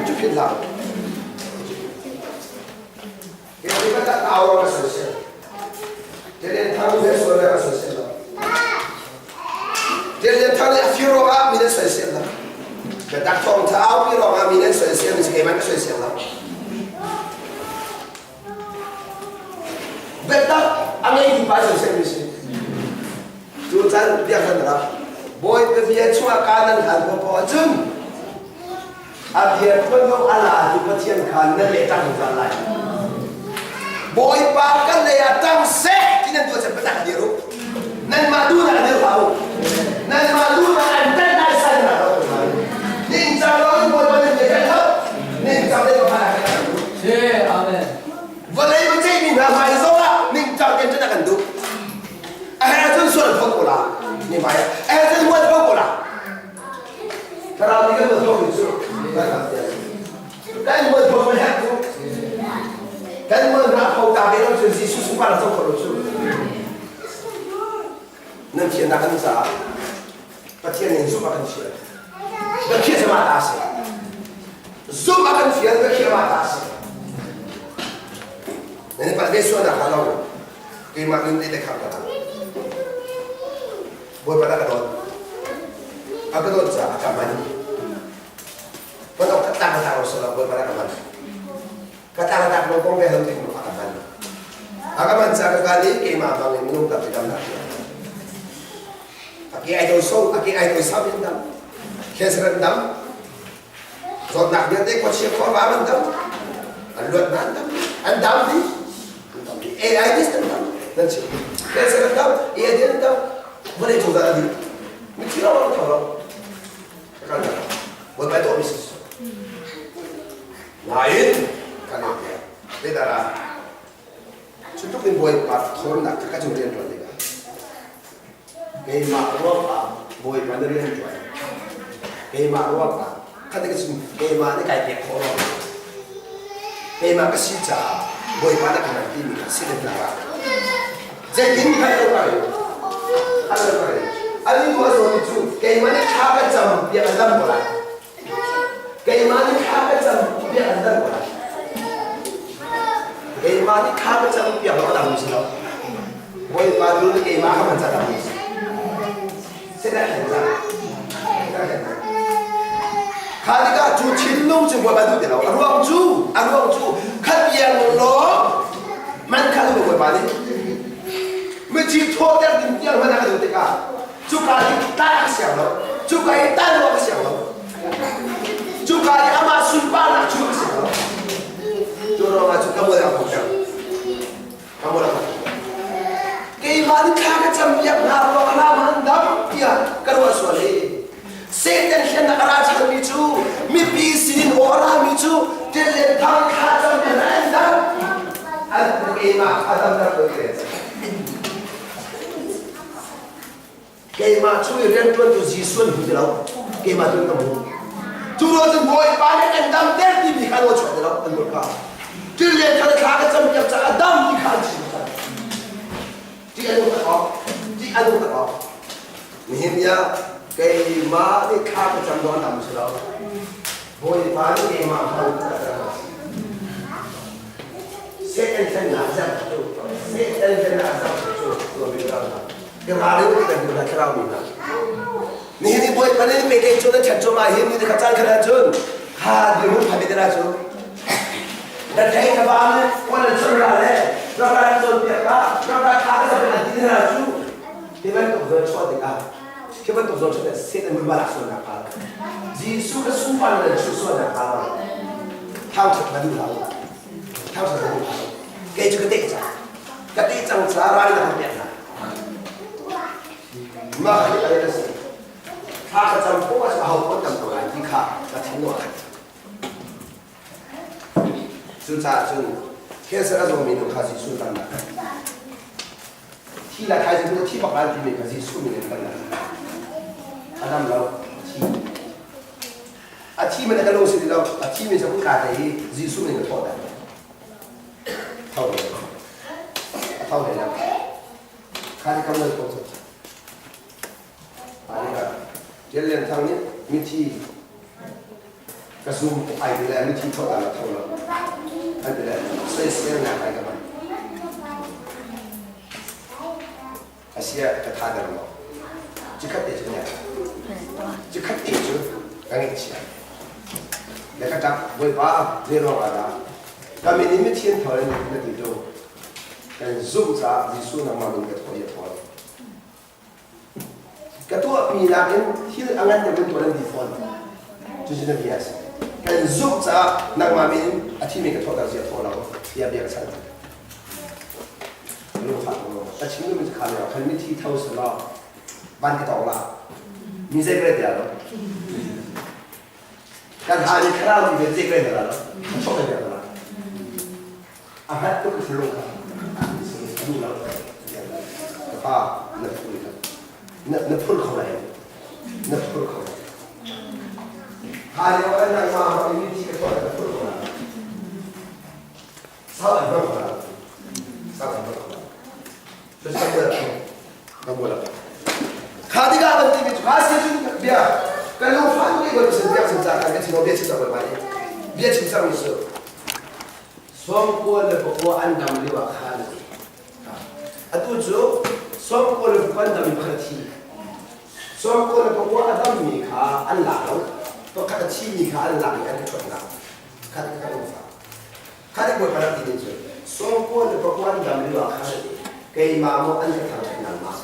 cu philh hlah. Hi biatak au ruangah soisel. Tilian thang le sual le a soisel lo. Tilian thang le a fir ruangah mi nan soisel lo. Biatak thawngtha aupi ruangah mi nan soisel mi si keimah ka soisel lo. Biatak a ngeitu pa soisel mi si. Cu can biak nan rak. Bawipa bia chungah ka nan hlan poah ahcun a bia phuan a la tu Pathian kha nan leh ṭang zungzal lai. Bawipa kan lei ah ṭang seh ti nan tuah cun biatak dir u. Nanmah duhnak dir hlah u. Nanmah duhnak an ṭanh lai sai na lo. Ningcang lo in Bawipa nan bia kan hauh. Ningcang le Bawipa kan kan duh. Amen. Vawlei va ceihmi hna hmai zongah ningcang tein ṭanh a kan duh. A herh ahcun sual an phawt ko la. Ni hmai ah. A herh ahcun huat ko la. Thlarau nih kan tuah mi cu kan mualpho kan herh cu kan mualhna kho ta ve lo cun Jesuh sungpar a co kho lo cu nan thiannak kan caah Pathian nih zumh a kan fial na khiah cu mah ta a si zumh a kan fial na khiah mah ta a si nan i palh ve sualnak hnga lo keimah nun te kham ka Bawipa dah ka dawt. A ka dawt caah a ka man. Bantuk ka tlang tlang lo sala Bawipa dah ka man. Ka tlang tlang lo kong ve hal ting a ka man. A ka man caah ka kal i keimah bang in minung tampi dam nak A ke ai do so, a ke ai do sam in dam. Cancer an dam. Zawtnak vialte khuachia khuava an dam. An luat na an dam. An dam dih. An dam dih. AIDS an dam. Nan chim. Cancer an dam. AIDS an dam. Vawlei cung zan an dih. Mithi lo an tho lo. Ka kal na. Bawipa tuah mi si. Nain kan i pek. Vedara. Cu tluk in Bawipa thawnnak kha ka cung rian ṭuan tikah keimah ruangah Bawipa na rian ṭuan. Keimah ruangah kha ka chim keimah nih kai pek khawh ruangah keimah ka si caah Bawipa na ka hman timi kha si le ah zeitin kha lo kai a lo kai ani tu a zawn cu keimah nih thla ka cam piak an dam ko lai Keimah nih thla ka cam piak an dam ko lai. Keimah nih thla ka cam piak lo a dam si lo. Bawipa tu nih keimah ka man ca dam si. Sehtan khen ca. Sehtan khen ca. Kha tikah cu thinlung cu Bawipa duh ti lo. A ruang cu, a ruang cu khat iang law man kha duh Bawipa nih. Mithi thawter ding tiang hmanh a ka duh tikah Cuka i tan a siang lo. Cuka i tan awk a siang lo. Cuka i amah sunparnak cu a siang lo. Cu ruangah cu ka mual a hmu cang. Ka mual a hmu. Keimah nih thla ka cam piak hna ruang ah man dam tiah ka ruah sual hi. Satan hlennak a ra cangmi cu mipi sinin aw a rami cu tel le thang thla cam hna an dam. An keimah a damter ko ti Keimah chung i rianṭuantu Jesuh an hmu ti lo. Keimah tu in ka hmu. Cu ruang cun Bawipa nih kan damter timi kha an aw chuah ti lo an hmurka. Thil lian kha thla ka cam piak caah a dam ti kha an chim cang. Ṭih a nung tak awk. Ṭih a nung tak awk. Nihin ni ah keimah nih thla ka cam dawh an dam si lo. Bawipa nih keimah hmang ka cam. Satan thlennak zam cu Satan thlennak zam cu Nihin ni Bawipa nih pe ke cu na ṭhat cu ma hi ni kha caan khat ahcun kha dirhmun phan te cu na thei ka ba ne kuan an chun ra le rak ra cawn piak ka rak ra tha ka zapi an ti na cu ti bantuk zawn chuah tikah khi bantuk zawn chuah tikah Satan mulmal ah sualnak pa Jesuh ka sunpar le chu sualnak pa lo thangṭhat na duh lo thangṭhat na duh lo kei cu ka teh cang ka teh cang caah ral na kan pek hna mah hi ai na si thla ka cam poh ah aho paoh tam ko lai ti kha ka thinlung ah cucaah cun cancer a zawmi nu kha Jesuh tam nak thi la thaizing cu thi bak lai timi kha Jesuh min in kan a dam lo thi a thi man ka lung si ti lo a thi mi cu ka te hi Jesuh min ka thawh dah tho a tho hlei lo kha ni kam nan ko cu Tial Lian Thang nih mithi ka zum ai ti le mithi thawh dah tho lo ai ti le soiselnak ai ka hman asia ka tha der lo cikhat te cu ne cikhat te cu Ka ngaihchia. Le ka ṭap, Bawipa, zei ruang ah dah ka min in mithian thawl in na ti ṭung? Kan zumh caah Jesuh nangmah min ka thawl i a thawl. Ka tuahmi nakin thil a ngan deuh in tuah nan ti fawn. Cucu na bia a si. Kan zumh caah nangmah min in a thimi ka thawhter zia thaw lo tiah bia ka chan. Lungfah ko. Ka chim duhmi cu kha lio khan mithi tho selaw van ka tawng la. Mi zei ka tia lo. Kan ha ni thlarau mi zei ka la lo. Chok ka la. A hngat tuk ka lung kha. Duh lo. Ka pa na phul kha. Na phul kho lai. Na phul kho lai. Ha lio an nangmah mi thi ka tuah na phul kho lai. Sau an hmang kho lai. Sau an hmang kho lai. Kha tikah kan timi cu kha si cun bia kan lungfah tuk i kan sin biak chim ca kan chim bia chim cang bai bia chim cang mi cu sawmkua le pakua an dam lio ah khan a ti atu cu sawmkua le pakua an dam mi pakhat a thi sawmkua le pakua a dam mi kha an lak lo pakhat a thi mi kha an lak i an ka ṭhuat kha ka lungfah Kha ti bawipa rak ti ning cu sawmkua le pakua an dam lio ah khan a ti keimah maw an ka thangṭhat nangmah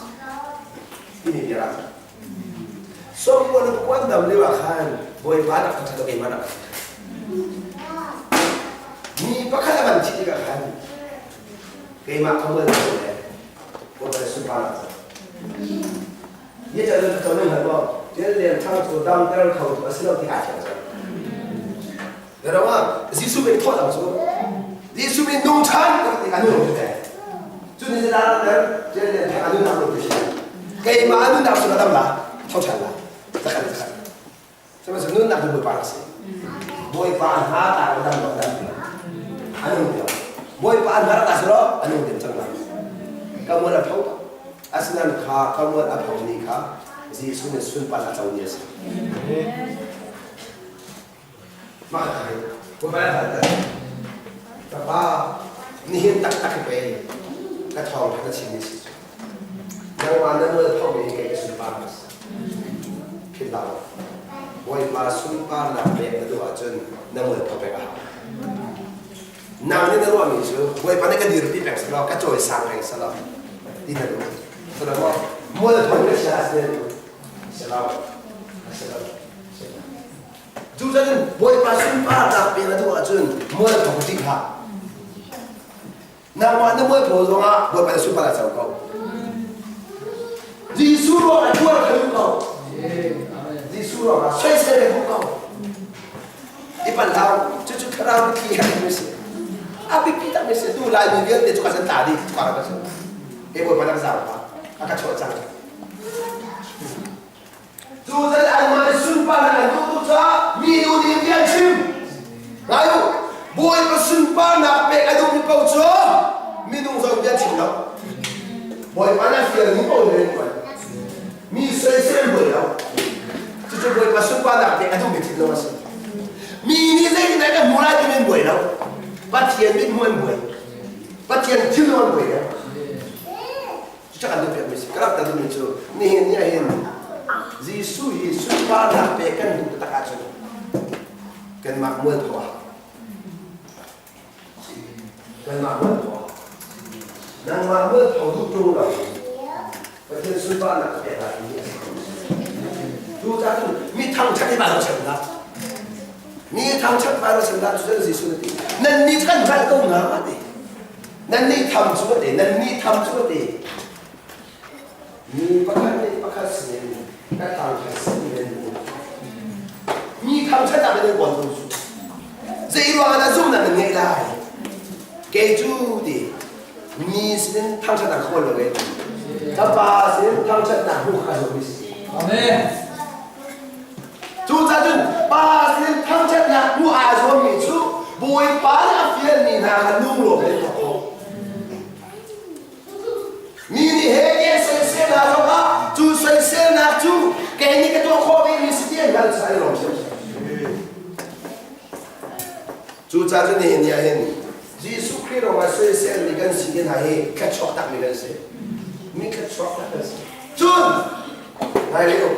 timi bia rak sawmkua le pakua an dam lio ah khan bawipa nak ka ṭhat keimah nak ka ṭhat mi pakhat a van thih tikah khan keimah ka mual le bawipa sunpar Ni ca cu ka nan maw tial lian thang cu damter kho tu a si lo ti aa thiang cang. Pero ma Jesuh min thawh dang cu Jesuh min nung ṭhan ti a nung te. Cu ni la ter tial lian thang a nunnak lo ti si. Keimah a nunnak cu ka dam la tho ṭhan la zakhat zakhat. Sihmanhsehlaw nunnak cu Bawipa a si. Bawipa hna ta lo dam lo dam a nung deuh. Bawipa hna rak si lo a nung deuh cang lai. Ka mual a pho asinain kha ka mual a pho ni kha Jesuh nih sunpar a co ni a si. Mah ka hai. Bawipa na hal Papa nihin taktak hi pei ka thawng kha na chim ni si. Nangmah na mual pho mi hi kei ka sunpar a si. Philh hlah u. Bawipa sunparnak pek na duh ahcun na mualpho pek a hau. Nang nih na ruahmi cu Bawipa nih ka dirpi peng selaw, ka cawisang peng selaw ti na duh. Selaw maw? Mualpho ka si ah selaw. Selaw. Cucaah Bawipa sunparnak pek na duh ahcun mualpho ka ṭih hlah. Nangmah na mualpho zongah Bawipa na sunpar a co ko. Jesuh ruangah tuar ka duh ko. Jesuh ruangah soisel ka duh ko. I pan hau cucu thlarau mitthli he mi si. A biapi tak mi si. Tu lai mi vialte cu ka san tla dih ka ka si. E Bawipa na ka zau pa. A ka chuah cang. Cu zan anmah nih sunparnak an duh tuk caah mi nu nih bia an chim. Ngai u, Bawipa sunparnak pek a duhmi paoh cu minung zong bia chim lo. Bawipa nih a fialmi paoh in rian ṭuan. Mi soisel buai lo. Cucu Bawipa sunparnak pek a duhmi thinlung a si. Mi nih zeitindah kan hmu lai timi an buai lo. Pathian mithmuh an buai. Pathian thinlung an buai lo. Cucu kan duhpiakmi si. Ka rak ta duhmi cu nihin ni ahhin Jesuh hi sunparnak pek kan duh taktak ahcun kanmah mualpho ah kanmah mualpho ah nangmah mualpho duh ṭung lo Pathian sunparnak pek lai hi a si. Cucaah cun mi thangṭhat hi van chim dah. Mi thangṭhat van chim dah cu Jesuh na ti. Nan nih kan hngalh ko hna ti. Nannih tham cu a ti, nannih tham cu a ti. Mi pakhat nih pakhat sinin ka thangṭhat sin nan hmu. Mi thangṭhat ah nan buan ko cu. Zei ruangah dah zumhnak nan ngeih lai? Kei cu ti mi sinin thangṭhatnak khawl lo e. Ka pa sinin thangṭhatnak hmu kha zumh mi si. Amen. Cucaah cun pa sin thangṭhatnak hmuh aa zuammi cu Bawipa nih a fialmi hna kha lunglawm in tuah khawh. Mi nih he tiah soisel hna zongah cu soiselnak cu kei nih ka tuah khawh vemi si ti an hngalh caah i lawm hrimhrim. Cucaah cun nihin ni ah hin Jesuh Khrih ruangah soiselmi kan si ti hna hi thluachuak takmi kan si. Mi thluachuak tak kan si. Cun, ngai lio.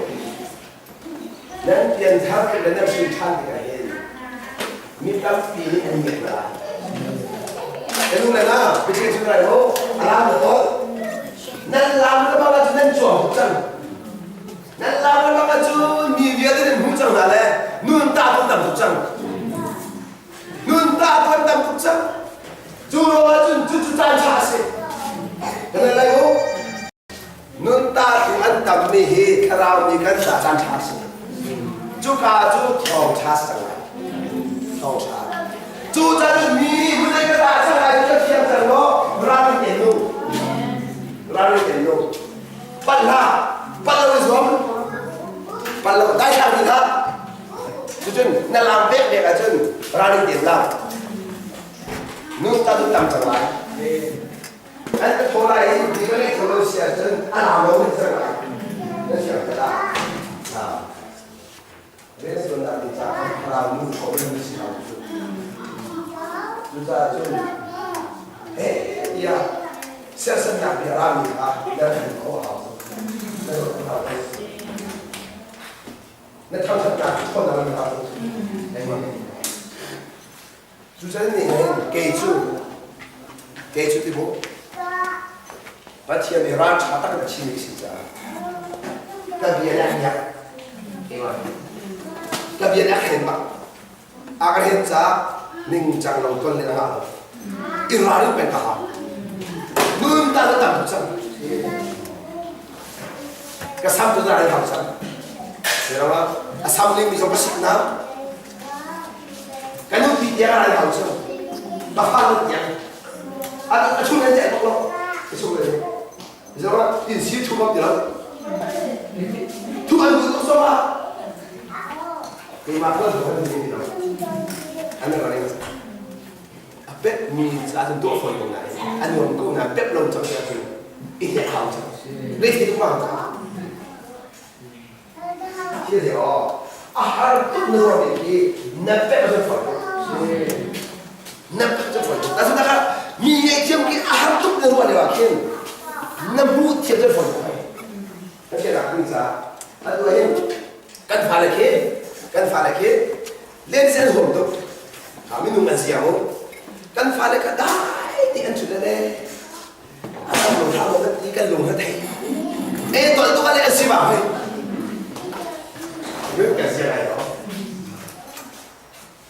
Nan pianthar tik le nan hrin ṭhan tikah hin mi tampi nih an ngiat lai. Ka nu le nau, biachim chim lai mu, a lam na tawl. Nan lam le bang ahcun nan cuang tuk cang. Nan lam le bang ahcun mi vialte nan hmu cang hna le nun ta tu tam tuk cang. Nun ta tu an tam tuk cang. Cu ruang ahcun cucu caan ṭha a si. Kan lai mu. Nun ta tu an tammi hi thlarau mi kan ca caan ṭha a si. Cuka cu thawngṭha si cang lai. Thawngṭha. Cu caan mi vawlei ka ra cang lai cu ka thiam cang maw? Ralring tein nu. Ralring tein nu. Palh hlah. Palh lo i zuam. Palh lo dai hlah ti hlah. Cucun na lam bek bek ahcun ralring tein lam. Nun ta tu tam cang lai. An ka thaw lai i ti ka ngeih kho lo si ahcun a lau lo in cang lai. Na siang ka dah. Riantuannak ding caah thlarau nu kho in si hau cu. Cucaah cun he tiah sersannak bia rami kha na hren khawh a hau. Na ruat hau. Na thangthatnak ṭhawnnak na hau. Cucan nih hin kei cu kei cu ti mu Pathian nih ral ṭha tak in a chimmi si caah ka bia nih a hniak ka bia nih a khen bak a ka hen caah ningcang lo ton le a ngah lo i ralrin peng ka hau nun ta na tam tuk cang ka sam tu na hau cang a sam ning mi zong ka sik na Kan nupi tiang an hau cu. Ka fa nu tiang. A chung nan ceh tuk lo. A chung nan. Zong in si thu bak ti lo. Thu an bu tuk zong ah. Keimah ko zong an ni lo. An ra ring. A pet mi ca cun tuah fawi ko nai. A nuam ko na pep lo cang sia cun. I he hau cang. Le thi tuk ma cang. Thil aw a har tuk na ruah mi khi na pek cu fawi tuk. Na pek cu fawi tuk. Asina kha mi ngaihthiam khi a har tuk na ruah lio ah khin na hmuh thiam cu fawi tuk. Na thiam ding ca atu hin kan fale khi kan fale khi len sen huam tuk. Ha minung an siang u. Kan fale kha dai ti an chut le a kan lung hlah maw ti kan lung a thei e tol tuk ale a si ba hoi yun kan sia lai lo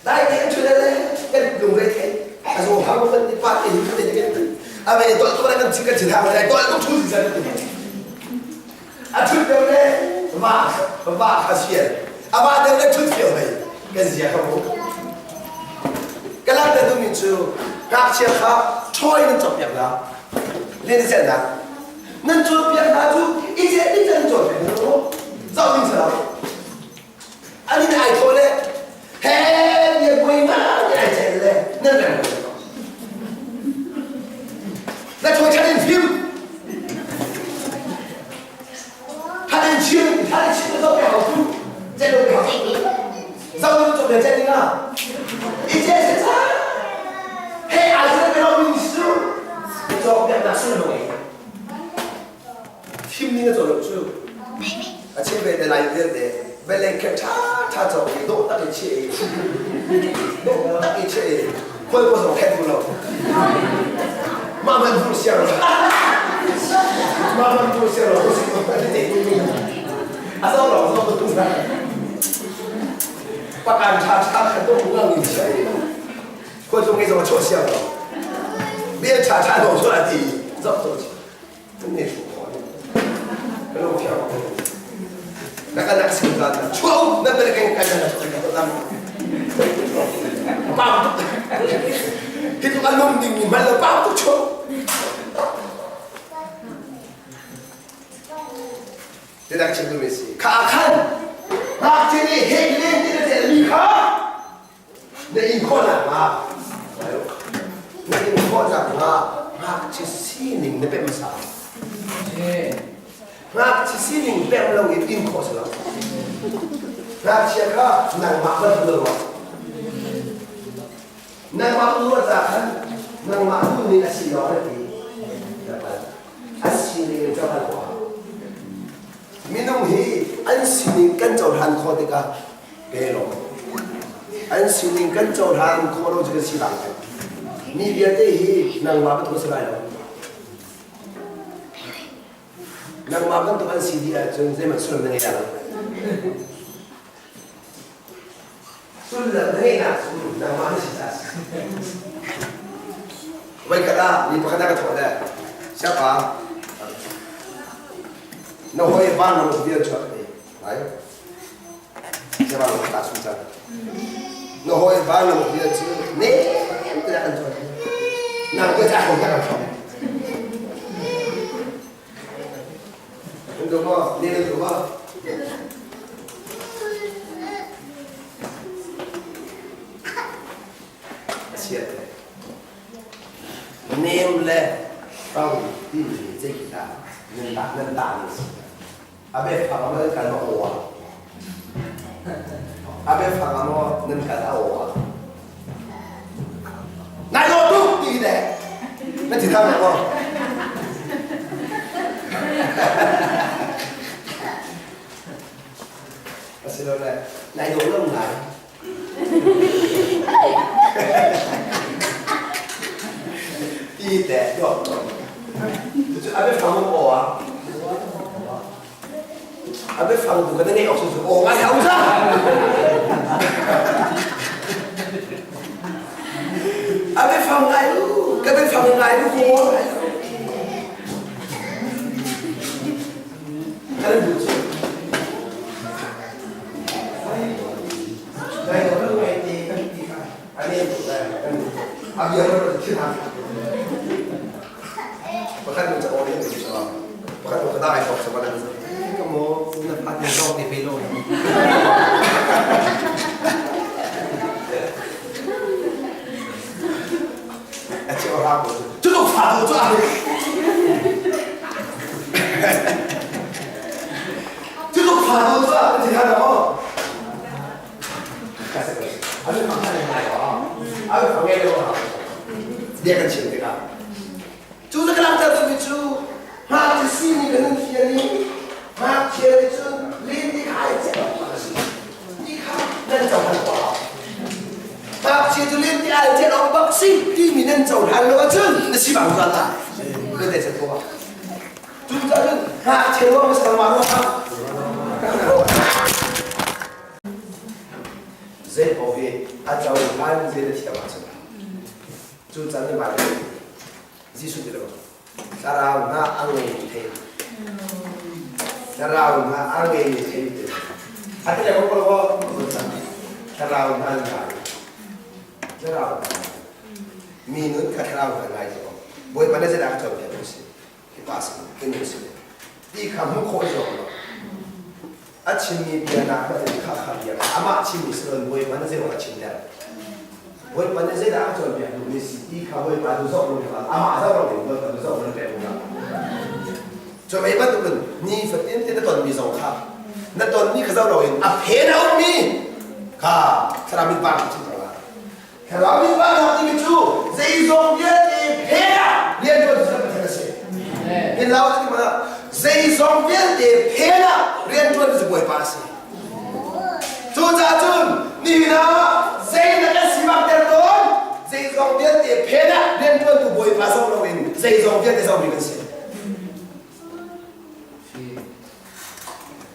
dai te an chule le kan lung re thei a zo ha mo kan ti pa te hin te kan a ve tol tuk ale kan chin kan chin ha le tol tuk thu zan a thut deuh le va va kha sian a va deuh le thut fio hei kan zia kha mu kalam te tu mi cu ngakchia kha ṭhawi nan cawkpiak hna len zelnak nan cawnpiak hna cu i zel in nan cawnpiak hna lo zoh ding si lo an in ai thaw le he bia buai ma ai cel le nan rem ko na ṭhawi chan in fim 他能亲，他能亲的都不好处，这都不好。早就做了这个啊，一件事情，嘿，还是那个老民宿，做两大事弄的，听你的做了主，啊，前面的来的的，本来看他他做的都大一切，都大一切，快过手开不了，慢慢不香了。慢慢不香了，我是啊，走了，走都来。不干叉叉很多不让你钱，观众给怎么错笑了？连叉叉都出来第一，走走去，真的出错了，可能跳。那个那个什么的，错，那个那个那个那个 爸，你个弄的你们了，爸不错。Ti dak chim duhmi si. Kha ah khan ngakchia nih hek len ti na celmi kha na in khawh nakhnga na in khawh nakhnga ngakchia sining na pemh hmasa. Ngakchia sining pemh lo in in khawh si lo. Ngakchia kha nangmah bantuk na ruah. Nangmah ruah ca khan nangmah duh ning a si lo na ti. A sining in cohlan khawh. Minung hi a An sining kan cohlan khawh tikah pe law an sining kan cohlan khawh lo cu kan si lai. Mi vialte hi nangmah bantuk si lai lo. Nangmah bantuk an si dih ahcun zeihmanh sullam na ngei lo. Sullam na ngeihnak cu nangmah na si caah a si. Voikhat ah mi pakhat a ka thawh le siapa na hawi van na bia chuak te lai siapa na ta sum cang na hawi van na bia cu nem te an chuak nang ko cha ko ta kan thawk Đúng không? Nên đúng không? Nem le rau timi zeidah nan dah nan dah ni si. A biafang nan kal ma aw A biafang maw nan kal a aw Nai dawh tuk ti le na ti thang maw? Asilole nai dawh lo ngai. Ti te dawh lo. Cucu a biafang aw ah A biafang tu kan ngeih awk cu aw ngai hau za. A biafang ngai lu, ka biafang ngai lu ko ngai lu. Kan bu cu. Ngai lo ngai te kan ti kha. A ne tu lai kan a bia lo thil han. Pakhat nu ca aw nih pakhat nu ka dai kok sa balan. Ka mo na phat ni zong te pe lo. A cheu ra ko. Cu tu fa tu cu a. Cu tu fa tu cu a ti ha lo. Ano phang ngai Ano phang ngai lo. Dia kan chim tikah Cu na ka langhter duhmi cu ngakchia sining kan in fian i ngakchia nih cun len ti kha ai ceih awk a si. Ti kha nan cohlan khawh lo. Ngakchia cu len ti ai ceih awk bak si timi nan cohlan lo ahcun na si bang zual lai. Kan te chan ko. Cu cun ngakchia ruang mas nangmah ruang ah zei paoh hi a cohlan zei na thiam ahcun cu can ni Bible Jesuh ti lo thlarau hna a ngei thei thlarau hna a ngei thei te a ti le ko ko thlarau hna ngai thlarau mi nun kha thlarau hna ngai ko bawipa na zeidah ka cawnpiak tu si hi pa si hi nu si ti kha hmuh khawh i zuam lo a chimmi bia nak hmanh in kha kha bia amah chimmi si loin bawipa na zei a chim der bawipa nih zeidah a cawnpiak duhmi si ti kha bawipa nu zoh lo amah zoh lo in bawipa nu zoh lo pek lo cu mei bantukin ni fatin te na tonmi zong kha na tonmi kha zoh lo in a phen a ummi kha thlarau mit pa chim cang la thlarau mit pa timi cu zeizong vialte phen ah rian tuan cu Pathian a si in lau ti mana zeizong vialte phen ah rian tuan cu Bawipa a si Cucaah cun nihin ah zei na kan sivakter tawn zeizong vialte phen ah rianṭuantu Bawipa zoh loin zeizong vialte zohmi kan si.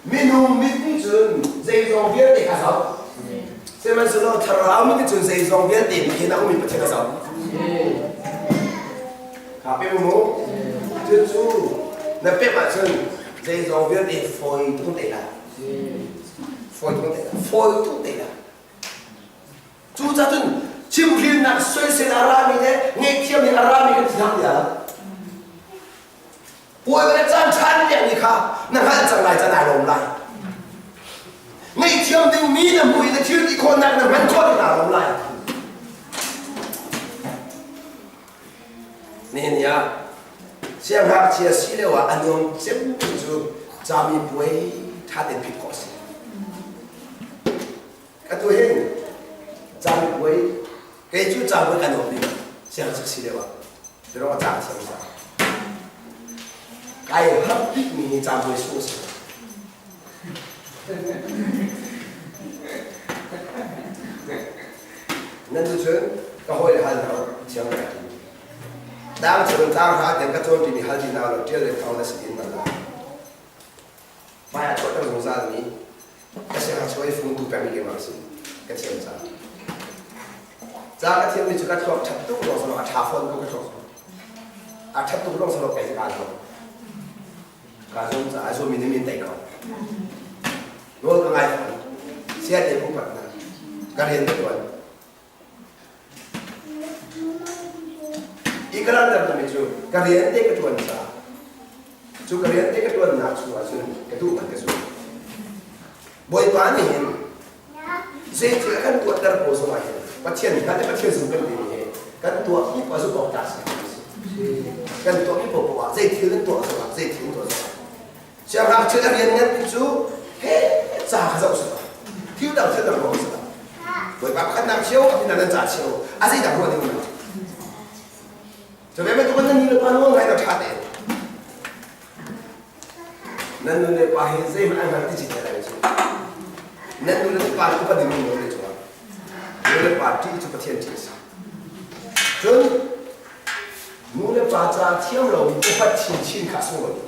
Minung mit nih cun zeizong vialte kha zoh. Sihmanhsehlaw thlarau mit nih cun zeizong vialte phen ah ummi Pathian a zoh. Kha pe mu. Cucu na pek ahcun zeizong vialte fawi tuk te lai. Fawi tuk te la. Cucaah cun chimhrinnak soisel a rami le ngaihthiam nih a rami kan ti hna tiah puai le caan ṭhan piakmi kha na hngalh cang lai caan ai lawm lai. Ngaihthiam dingmi na hmuh i na thil ti khawhnak na hman khawh na lawm lai. Nihin ni ah siangngakchia si lio ah a nuam cem cu camipuai ṭha tein phit khawh a si. Atu hin camipuai kei cu camipuai ka nuam bik siangngakchia si lio ah pero a caan thiam cang. Kai harh bikmi hi camipuai sung a si. Nan cu cun ka hawi le hal hna thiang ngai ti. Tlang chung tlang hra tiang ka cawn timi hal ti hna lo ṭial le thau na si tin na la. Hmai ah chuahter zungzal mi ka siangngakchia i fungtu pengmi keimah si ka thiam ca. Ca ka thiammi cu ka thluak ṭhat tuk lawng sawh a ṭha fawn ko ka thluak cu. A ṭhat tuk lawng sawh kei cu kaa zuam. Kaa zuam caah a zuammi nih min tei ko. Nawl ka ngai fawn. Saya te pupat na ka rian ka ṭuan. I ka langhter mi cu ka rian te ka ṭuan caah cu ka rian te ka ṭuannak chung ahcun ka duh man ka zul. Bawipa nih hin zeithil a kan tuahter ko zong ah hin Pathian nih kan Pathian zum kan timi hi kan tuahmi poah zumh awk tlak si. Kan tuahmi poah zeithil kan tuah zong ah zeithil tuah zong ah Siangngakchia a rian nganmi cu he ca kha zoh sila thil dang thil dang ruang sila Bawipa pakhatnak cio a nan nan ca cio a zei dang ruah ding um cu ve bantuk nan nu le pa nawl ngai na ṭha te nan nu le pa hi zeihmanh an hngal ti cit lai cu nan nu le pa upa ding nu le cu nu le pa ṭih cu Pathian ṭih a si cun Nu le pa ca thiam lomi upat chinchin kha a sunglawi.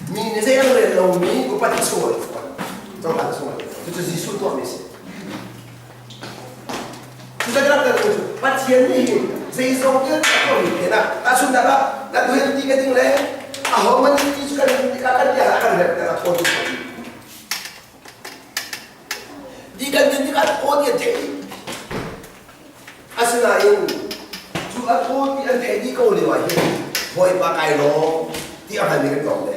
Mi nih zei an rel lomi upat a sunglawi. Cohlan a sunglawi. Cucu Jesuh tuahmi a si. Cucu kan rak cu Pathian nih hin zeizong vialte a tuahmi phen ah tahchunhnak ah na tuhin ti ka ding le aho man ti cu kan tikah kan bia kan rep a thawn tuk Ti kan din tikah thaw ti an theih. Asinain cu a thaw ti an theih dih ko lio ah hin Bawipa kai lawm ti a hngalmi kan tlawm te.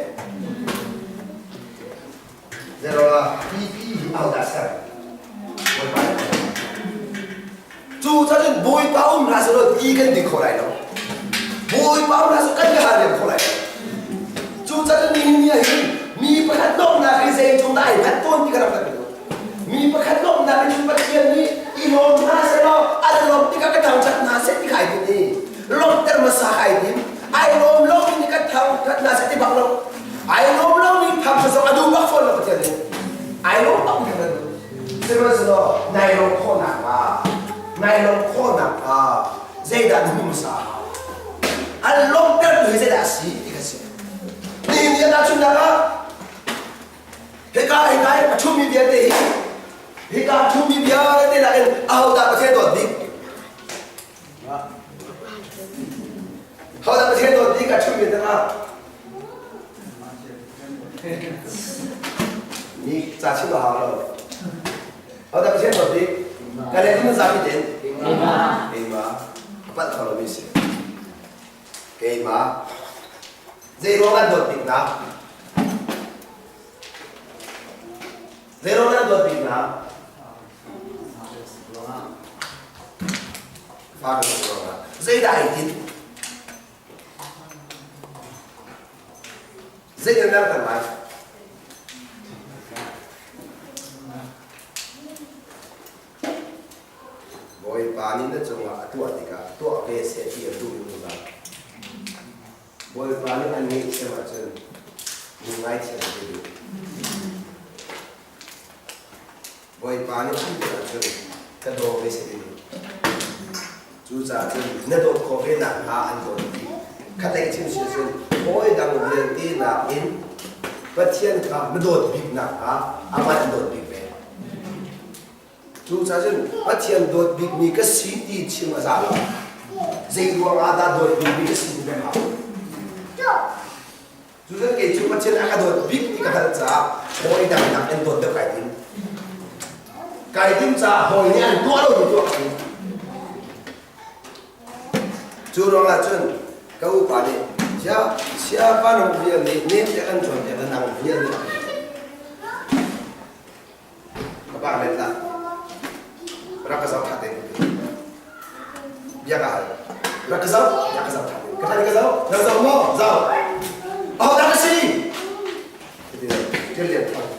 Zeruah pipi hi ahodah ser? Bawipa nih Cu cun Bawipa um hlah selaw ti kan ding kho lai lo. Bawipa um hlah selaw kan ka riam kho lai lo. Cu cun nihin ni ah hin mi pakhat lawmhnak hi zei cung dah ai hngat tawn ti ka rak hngalh lo. Mi pakhat lawmhnak hi cu Pathian nih i lawm hna selaw an lawmh tikah ka thangṭhat hna seh ti kha ai tinh i lawmhter hmasa kha ai tim. Ai lawm lomi nih kan thangṭhat hna seh ti bak lo. Ai lawm lomi thangṭhat zong a duh bak fawn lo Pathian nih. Ai lawm bak mi thangṭhat duh. Sihmanhsehlaw nai lawmh khawh nakhnga nai lawmh khawh nakhnga zeidah na hmuh hmasa an lawmhtertu hi zeidah a si ti kha si. Nihin ni ah tahchunhnak ah hika hika hi a ṭhumi vialte hi hika a ṭhumi vialte nakin ahodah Pathian dawt bik? Hodah Pathian dawt bik a ṭhumi tangah? Ni ca chim a hau lo. Hodah Pathian dawt bik? Ka le na zapi tein? Keimah. A palh kho lomi si. Keimah. Zei ruang an dawt bik na? Zei ruang an dawt bik na? Fa ka ruangah. Zeidah ai tinh? Zei nan langhter lai? Bawipa nih na cungah a tuah tikah tuah ve seh ti a duh zungzal. Bawipa nih an ngaihthiam ahcun mi ngaithiam a si duh. Bawipa nih an tuah ahcun ka daw ve seh ti duh. Cucaah cun na dawt khawh ve nakhnga an dawt ti. Khatlei chim si cun hawi dang vialte nakin Pathian kha na dawt bik nakhnga amah an dawt bik ve. Cucaah cun Pathian dawt bikmi ka si ti chim a za lo. Zei ruang ah dah dawt bikmi ka si ti peng hau. Cucun kei cu Pathian a ka dawt bik ti ka hngalh caah hawi dang nak in dawt deuh kai tim. Kai tim caah hawi nih an tuah lomi tuah ka tim. Cu ruangah cun ka upa nih sia sia pa nung vial nih nem te kan cawn piak nang vial nih ka pa let la rak ka zoh ṭha te bia ka hal rak ka zoh rak ka zoh ṭha te ka ka zoh na zoh maw zoh aho dah ka si thil lian thang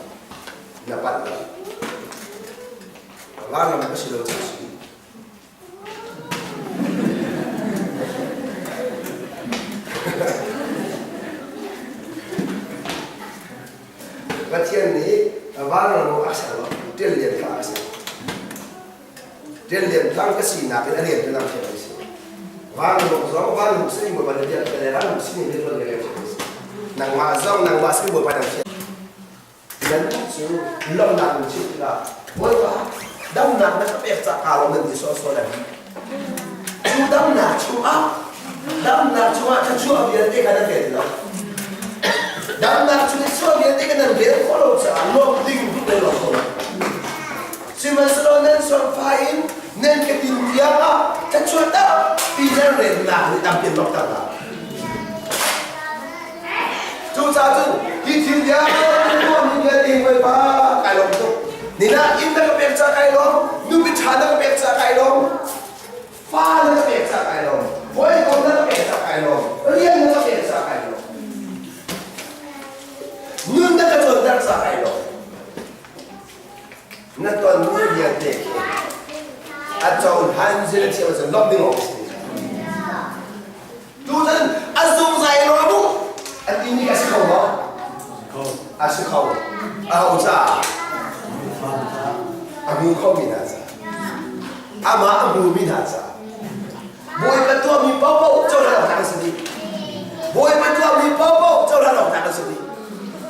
na pat la vanram ka si lo ca si Pathian nih vanlawng a ser lo, ṭial lian kha a ser. Ṭial lian thang ka sinak in a lian tu nang thiam si. Vanlawng zong vanlawng sinin Bawipa na biak le vanlawng sinin na tuan le thiam si. Nangmah zong nangmah sinin Bawipa nang thiam. Nan cu lawmhnak in chim tikah Bawipa damnak na ka pek ca kaa lawm nan ti sawhsawh lai. Cu damnak chungah damnak chungah thluachuah vialte kha nan rel ti lo. Damnak chung i chuah vialte kha nan rel khawh lo caah lawmh ding duh nan lawm kho lo. Sihmanhsehlaw nan solfa in nan ka tin tiang ah thluachuah tampi nan relnak nih tampi an lawmhter hna. Cucaah cun hi thil vialte tuahmi vialte hi Bawipa kai lawm tuk. Ninah inn na ka pek caah kai lawm, nupi ṭha na ka pek caah kai lawm, fa na ka pek caah kai lawm, hawikom na ka pek caah kai lawm, rian na ka pek caah kai lawm. Nun na ka cawnter caah kai lawm. Na tonmi vialte khi a cohlan zil a thiam ahcun lawmh ding awk a si. Tutan a zungzal in rawh uh an timi a si kho maw? A si kho. A ho caah? A hmu khomi hna caah. Amah a hmumi hna caah. Bawipa tuahmi paohpaoh cohlan awk tlak an si dih. Bawipa tuahmi paohpaoh cohlan awk tlak an si dih.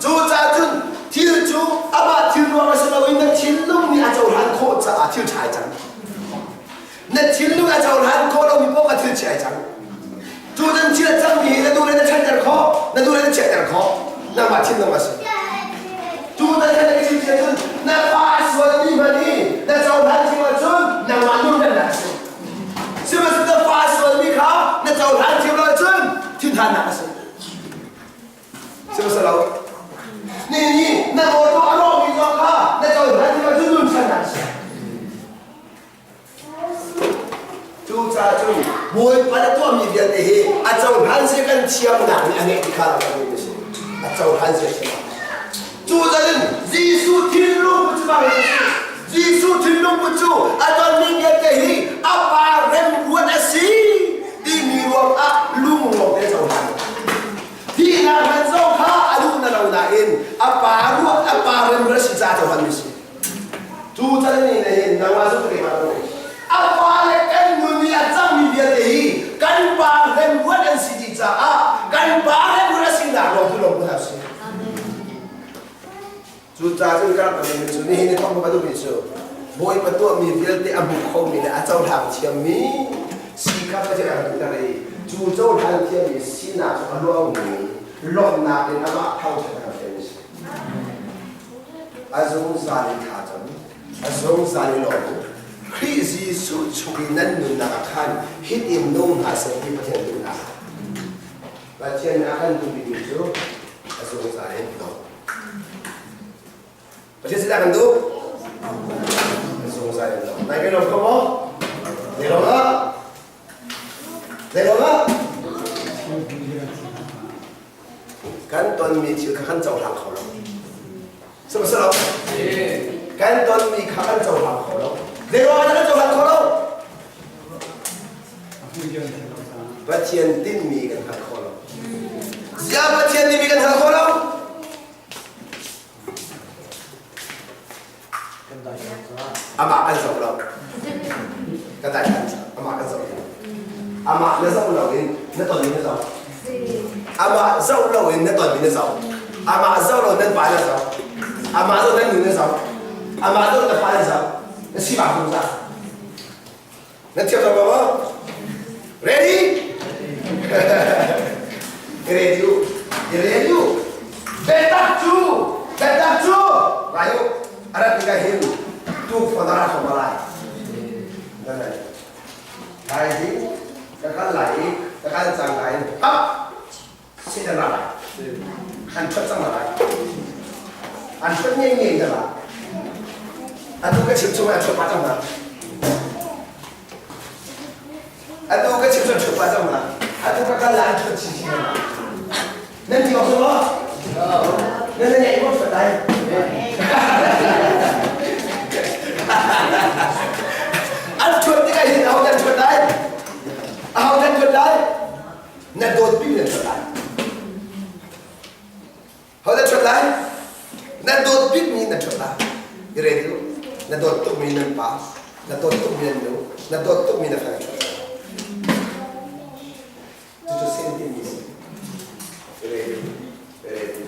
Cucaah cun thil cu amah thil ruang a si loin na thinlung nih a cohlan khawh caah thil ṭha ai cang. Na thinlung a cohlan khawh lomi paoh kha thil chia ai cang. Cu nan thil a cangmi hi na duh le na ṭhanter khawh, na duh le na chiahter khawh. Nangmah thinlung a si. Tu nan kan i chim cun na pa a sualmi hmanh hi na cohlan thim ahcun nangmah nunnak a si. Sihmanhsehlaw na pa a sualmi kha na cohlan thim lo ahcun thinhannak a si. Sihmanhsehlaw ni nih na mawṭaw a rawkmi zong kha na cohlan thim ahcun nunchannak a si. Cucaah cun Bawipa na tuahmi vialte hi a cohlan zia kan thiamnak nih a ngeih ti kha rak kan a si. A cohlan zia thiamnak. Cucaah Jesuh thinlung cu bang Jesuh thinlung cu a tonmi vialte hi a pa remruat a si timi ruangah lunglawm te cohlan. Thihnak hmanh zong kha a duh na lo nain a pa ruah a pa remruat a si caah cohlan mi si. Cu can ni ne hin nangmah cu keimah ka ngei. A pa le kan nun i a cangmi vialte hi kan pa remruat an si dih caah kan pa remruat a sinak lawng cu lawng hna sih. Cucaah cun ka rak ka cu nihin i thawng ka duhmi cu Bawipa tuahmi vialte a hmu khomi le a cohlang thiammi si kha Pathian a kan duhter i cu cohlang thiammi sinak cu a luangmi lawmhnak in amah thangṭhat a kan fialmi si. A zungzal in thla cam, a zungzal in lawm u. Khrih Jesuh chung i nan nunnak ah khan hitin nung hna seh ti Pathian duhnak. Pathian nih a kan duhmi cu a zungzal in lawm. Pathian sinah kan duh? A zungzal in lawm. Nai kan lawm kho maw? Zei lawm ah? Zei lawm ah? Kan tonmi thil kha kan cohlang kho lo. Sihmanhsehlaw kan tonmi kha kan cohlang kho lo. Zei ruangah dah kan cohlang kho lo? Pathian tinhmi kan hngal kho lo. Ziah Pathian tinhmi kan hngal kho lo? Amah kan zoh lo. Ka daithlan amah kan zoh lo. Amah na zoh lo in na tonmi na zoh. Amah zoh lo in na tonmi na zoh. Amah zoh lo nan pa na zoh. Amah zoh nan nu na zoh. Amah zoh na fa na zoh. Na si bak zungzal. Na thiam lo maw? Ready? Ready u. Ready u. Biatak cu, biatak cu, rai u. A rat tikah hin tu fadara thawng lai. Nan lai ding ka kal lai i ka kal cang lai hap Satan ra lai. An ṭhuat cang lai. An ṭhuat ngei ngei na la. Atu ka chim chung ah ṭhuat pah cang hna. Atu ka chim chung ṭhuat pah cang hna. Atu ka kal lai an ṭhuat chinchin hna. Nan ti awk maw? Nan nan ngeih maw ṭhuat lai? An ṭhuat tikah hin aho nan ṭhuat lai? Aho nan ṭhuat lai? Na dawt bik na ṭhuat lai. Ho na ṭhuat lai? Na dawt bikmi na ṭhut lai. I rel u. Na dawt tukmi nan pa, na dawt tukmi nan nu, na dawt tukmi na fanu ṭhut lai. Cucu sin timi si. I rel u. I rel u.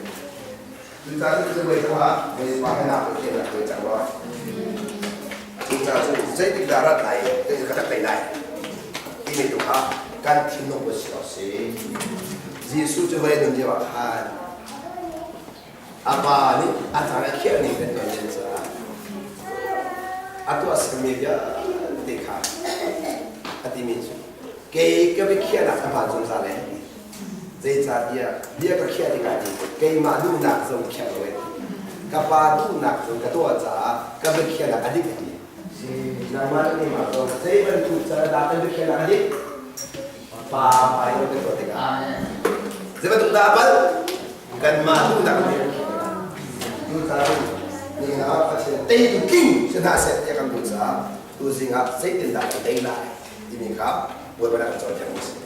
Cucaah cu voi kha voi pa he nak ke nak voi cang rua. Cucaah cu zeitik dah rat lai, zeitik ka tei lai timi tu kha kan thinlung put si lo si. Jesuh cu vawlei nun lio ah khan a pa nih a caan a khiah ning kan tuan len caah a tuah sermi vialte kha a timi cu kei ka biakhiahnak a hmaan zungzal e zeicahtiah bia ka khiah tikah ti keimah duhnak zong khiah lo e ka pa duhnak zong ka tuah caah ka biakhiahnak a dik a ti. Nangmah le keimah zong zei bantuk can dah kan biakhiahnak a dik? Pa pa in kan tuah tikah zei bantuk dah a palh? Kanmah duhnak nih tutan ni ah Pathian teitu tling si hna seh tiah kan duh caah tuzing ah zeitindah kan tei lai timi kha Bawipa nih a kan cawnpiak mi a si.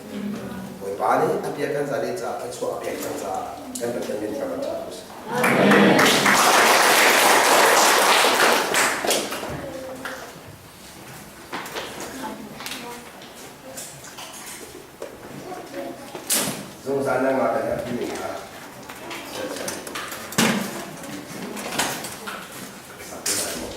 Bawipa nih a bia kan ca le caah thluachuah a pek cang caah kan Pathian min kan ṭha ko seh. Zungzal nangmah kan herh timi kha sersiam. Sak te lai maw?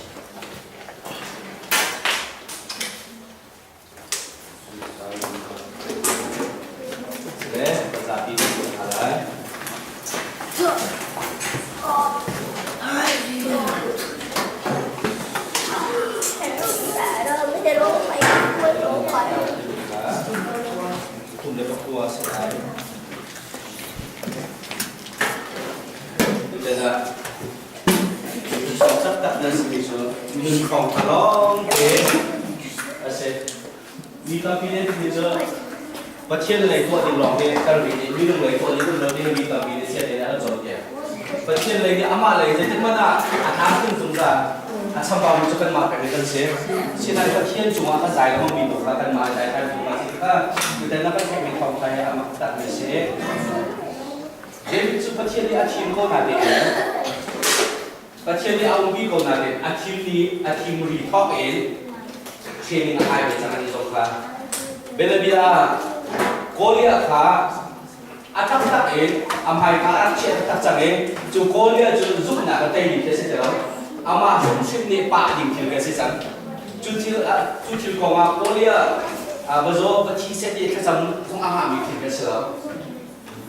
Le zapi kan tuah hna lai. Kum le pakua si lai. Tutan ah Sawm taktak nan simi cu nunkhong ṭha lawngte a si. Mi tampi nih an cu Pathian lei tuah ding lawng hi kan rin i minung lei tuah ding um lo ding mi tampi nih sian in an cawnpiak. Pathian lei nih amah lei zeitik hmanh ah a tlamtling zungzal. A chambau mi cu kanmah pek kan si. Sinain Pathian cungah kan zai lengmang mi tu kha kanmah zai kan tu si tikah tutan na kan theihmi thawngṭha hi a mak takmi a si. David cu Pathian nih a thim ko natein Pathian nih a umpi ko natein a thim ni a thim ri thawk in training a kai ve cang ani zong kha. Bianabia ah Goliath kha a taktak in a hmaika a rak chiah taktak cang i cu Goliath cu zumhnak a tei ding khi a si ti lo. Amah hrimhrim nih pah ding thil khi a si cang. Cu thil kong ah Goliath va zaw va thi seh ti thlacam zong a ngahmi thil khi a si lo.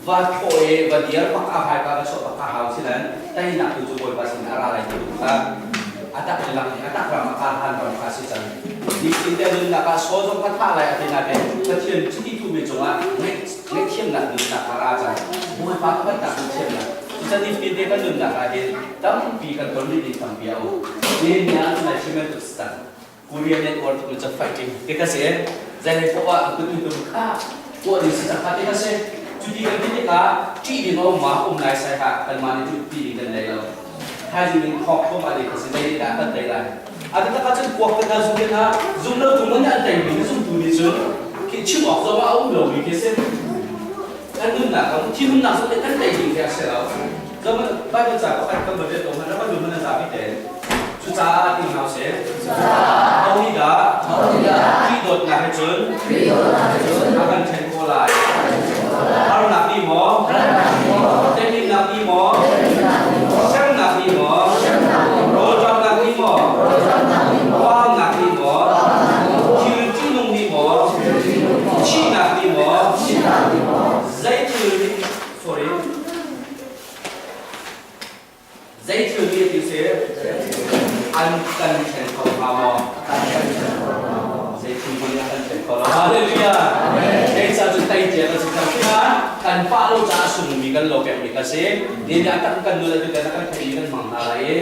Va thawh i va dir bak a hmaika va chuah bak a hau sinan teinak tu cu Bawipa sin a ra lai ti kha a tak le lang a tak ram a kar han ram kha si cang. Nitin te nunnak ah saw zong ka thah lai a ti nain Pathian chiti thuhmi cungah ngaihthiamnak nunnak a ra cang. Bawipa ka bantak thiamnak. Cucan nitin te kan nunnak ah hin tampi kan ton rih ding tampi a um. Nihin ni ah nai chim bantuk si cang. Korean network tu cu fighting te ka si. Zei poah ah kun tum kha tuah ding si cang kha te ka si. Cuti kan ti tikah ṭih ding a um ma um lai sai ha kanmah nih cu ṭih ding kan nei lo. Thaizing in thawk thluahmah ding ka si. Zei dah kan tei lai. A taktak ahcun kuak te hna zu te hna zum lo tu man an tei mi zum tu nih cun khi chim awk zong ah a um lomi khi si. Kan nunnak kan thinhunnak zong nih kan tei ding khi a si lo. Zaman Bible ca pakhat kan va riat ko hmanh ram man a zapi te. Cucaah ti hna usih. Ho nih dah Khrih dawtnak he cun a kan ṭhen khawh lai? Harnak nih maw? Temhinnak nih maw? Hremnak nih maw? Rawlṭamnak nih maw? Vaamnak nih maw? Thil ṭihnung nih maw? Thihnak nih maw? Zei thil nih sorry Zei thil nih ti si an kan ṭhen kho hnga maw? Zei thil hmanh nih a kan ṭhen kho lo. Hallelujah! Zeicah cu tei cia kan si cang tikah kan pah lo caah sungmi kan lo pekmi kha si. Ni nih a tak kan nu le tutan a kan theihmi kan hmang hna lai i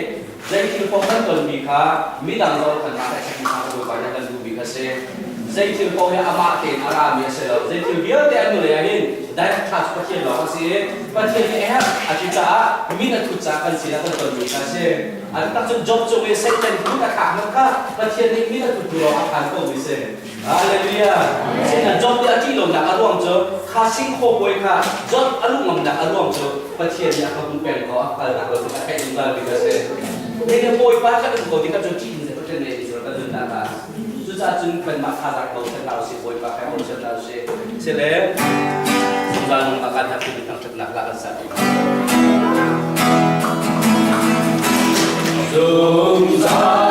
zei thil paoh kan tonmi kha midang zoh kan mah kan kha Bawipa nih a kan duhmi kha si. Zei thil paoh hi amah tein a rami a si lo. Zei thil vialte an nu lei ah hin direct kha cu Pathian lawng a si i Pathian nih a herh a ti caah min a thut caah kan sinah kan tonmi kha a si. A taktak cun Job cung i Satan kut a thlak hmanh kha Pathian nih min a thuttu lawng a phan komi si. Hallelujah. Sina Job nih a ṭih lonak a ruang cu kha singkhaw bawi kha Job a luh ngamnak a ruang cu Pathian nih a ka hmu peng ko a kalnak lo cu a theih zungzal mi ka si. Hei Bawipa kha kan ko tikah cun ṭih in Pathian nih Israel kan nunnak ah cucaah cun kanmah thazaang bochan hna usih Bawipa kha bochan hna usih. Sile zungzal nungnak kan herh timi thangṭhatnak la kan sah. Zungzal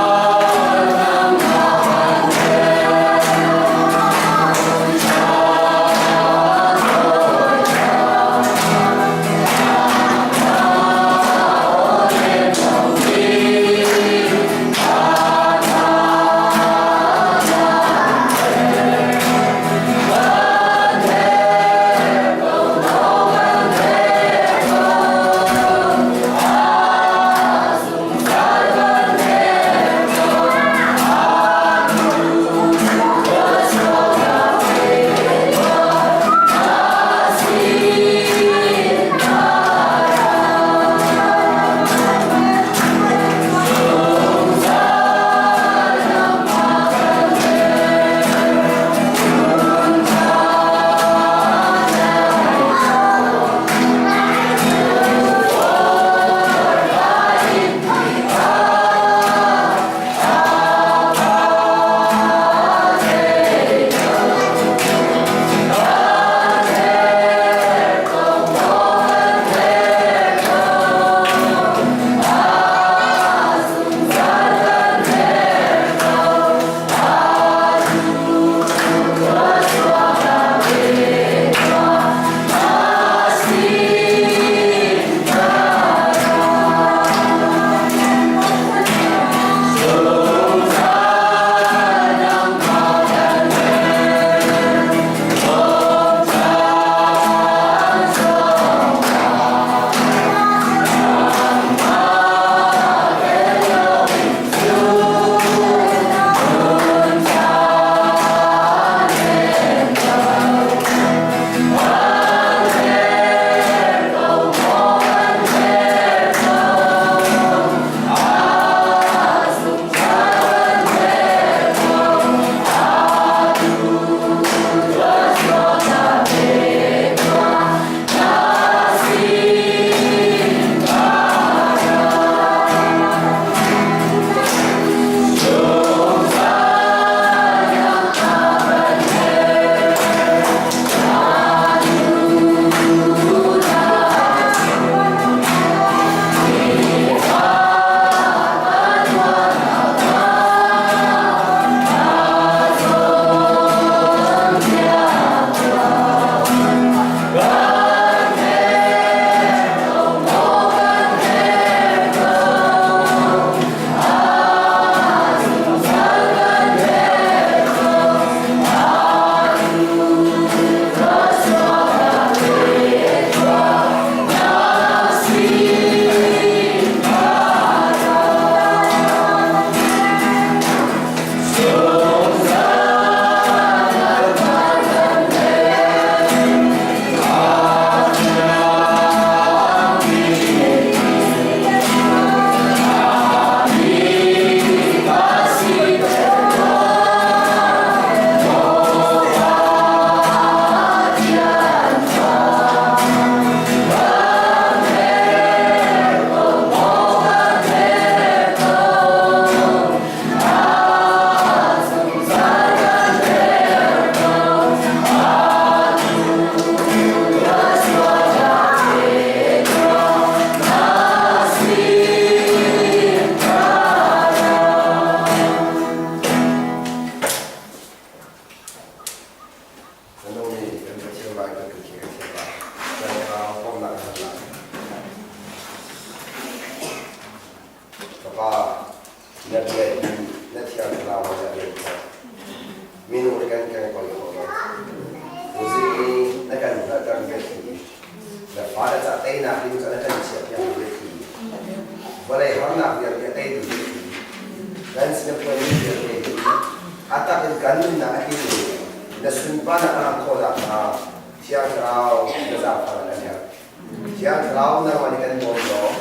Thiang Thlarau nangmah nih kan bawm law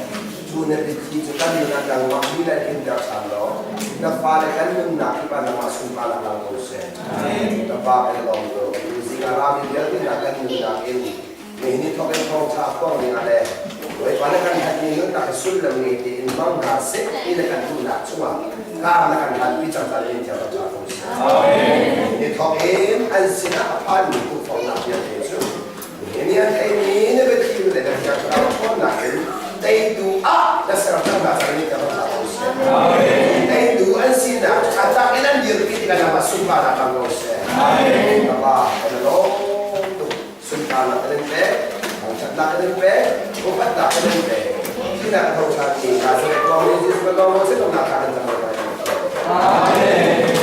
cu na biathli cu kan nun ah nangmah mi le himter ṭhan law. Na fale kan nunnak kip ah nangmah sunparnak lang ko seh. Ka Pa kan i lawm tuk. Zing ah rami vialte hna kan nunnak in nihin ni thawk in thawngṭha phuang ding ah le Bawipa na kan hatmi nunnak hi sullam ngei tein hmang hna seh ti na kan duhnak chungah kar na kan hlanpi cang ca in thiang ṭha ko seh. Ni thawk in an sinah a phanmi tukforhnak vialte cu nihin ni an theimi na biathli le na thiang thlarau ṭhawnnak in teitu ah na ser cang hna ca in thiang ṭha ko seh. Teitu an sinak a tak in an dirpi tikah nangmah sunparnak lang ko seh. Ka Pa, kan i lawm tuk. Sunparnak kan in pek, thangṭhatnak kan in pek, upatnak kan in pek. Thihnak a tho ṭhan mi Nazareth khuami Jesuh kan lawm si nak kan cam lai. Amen.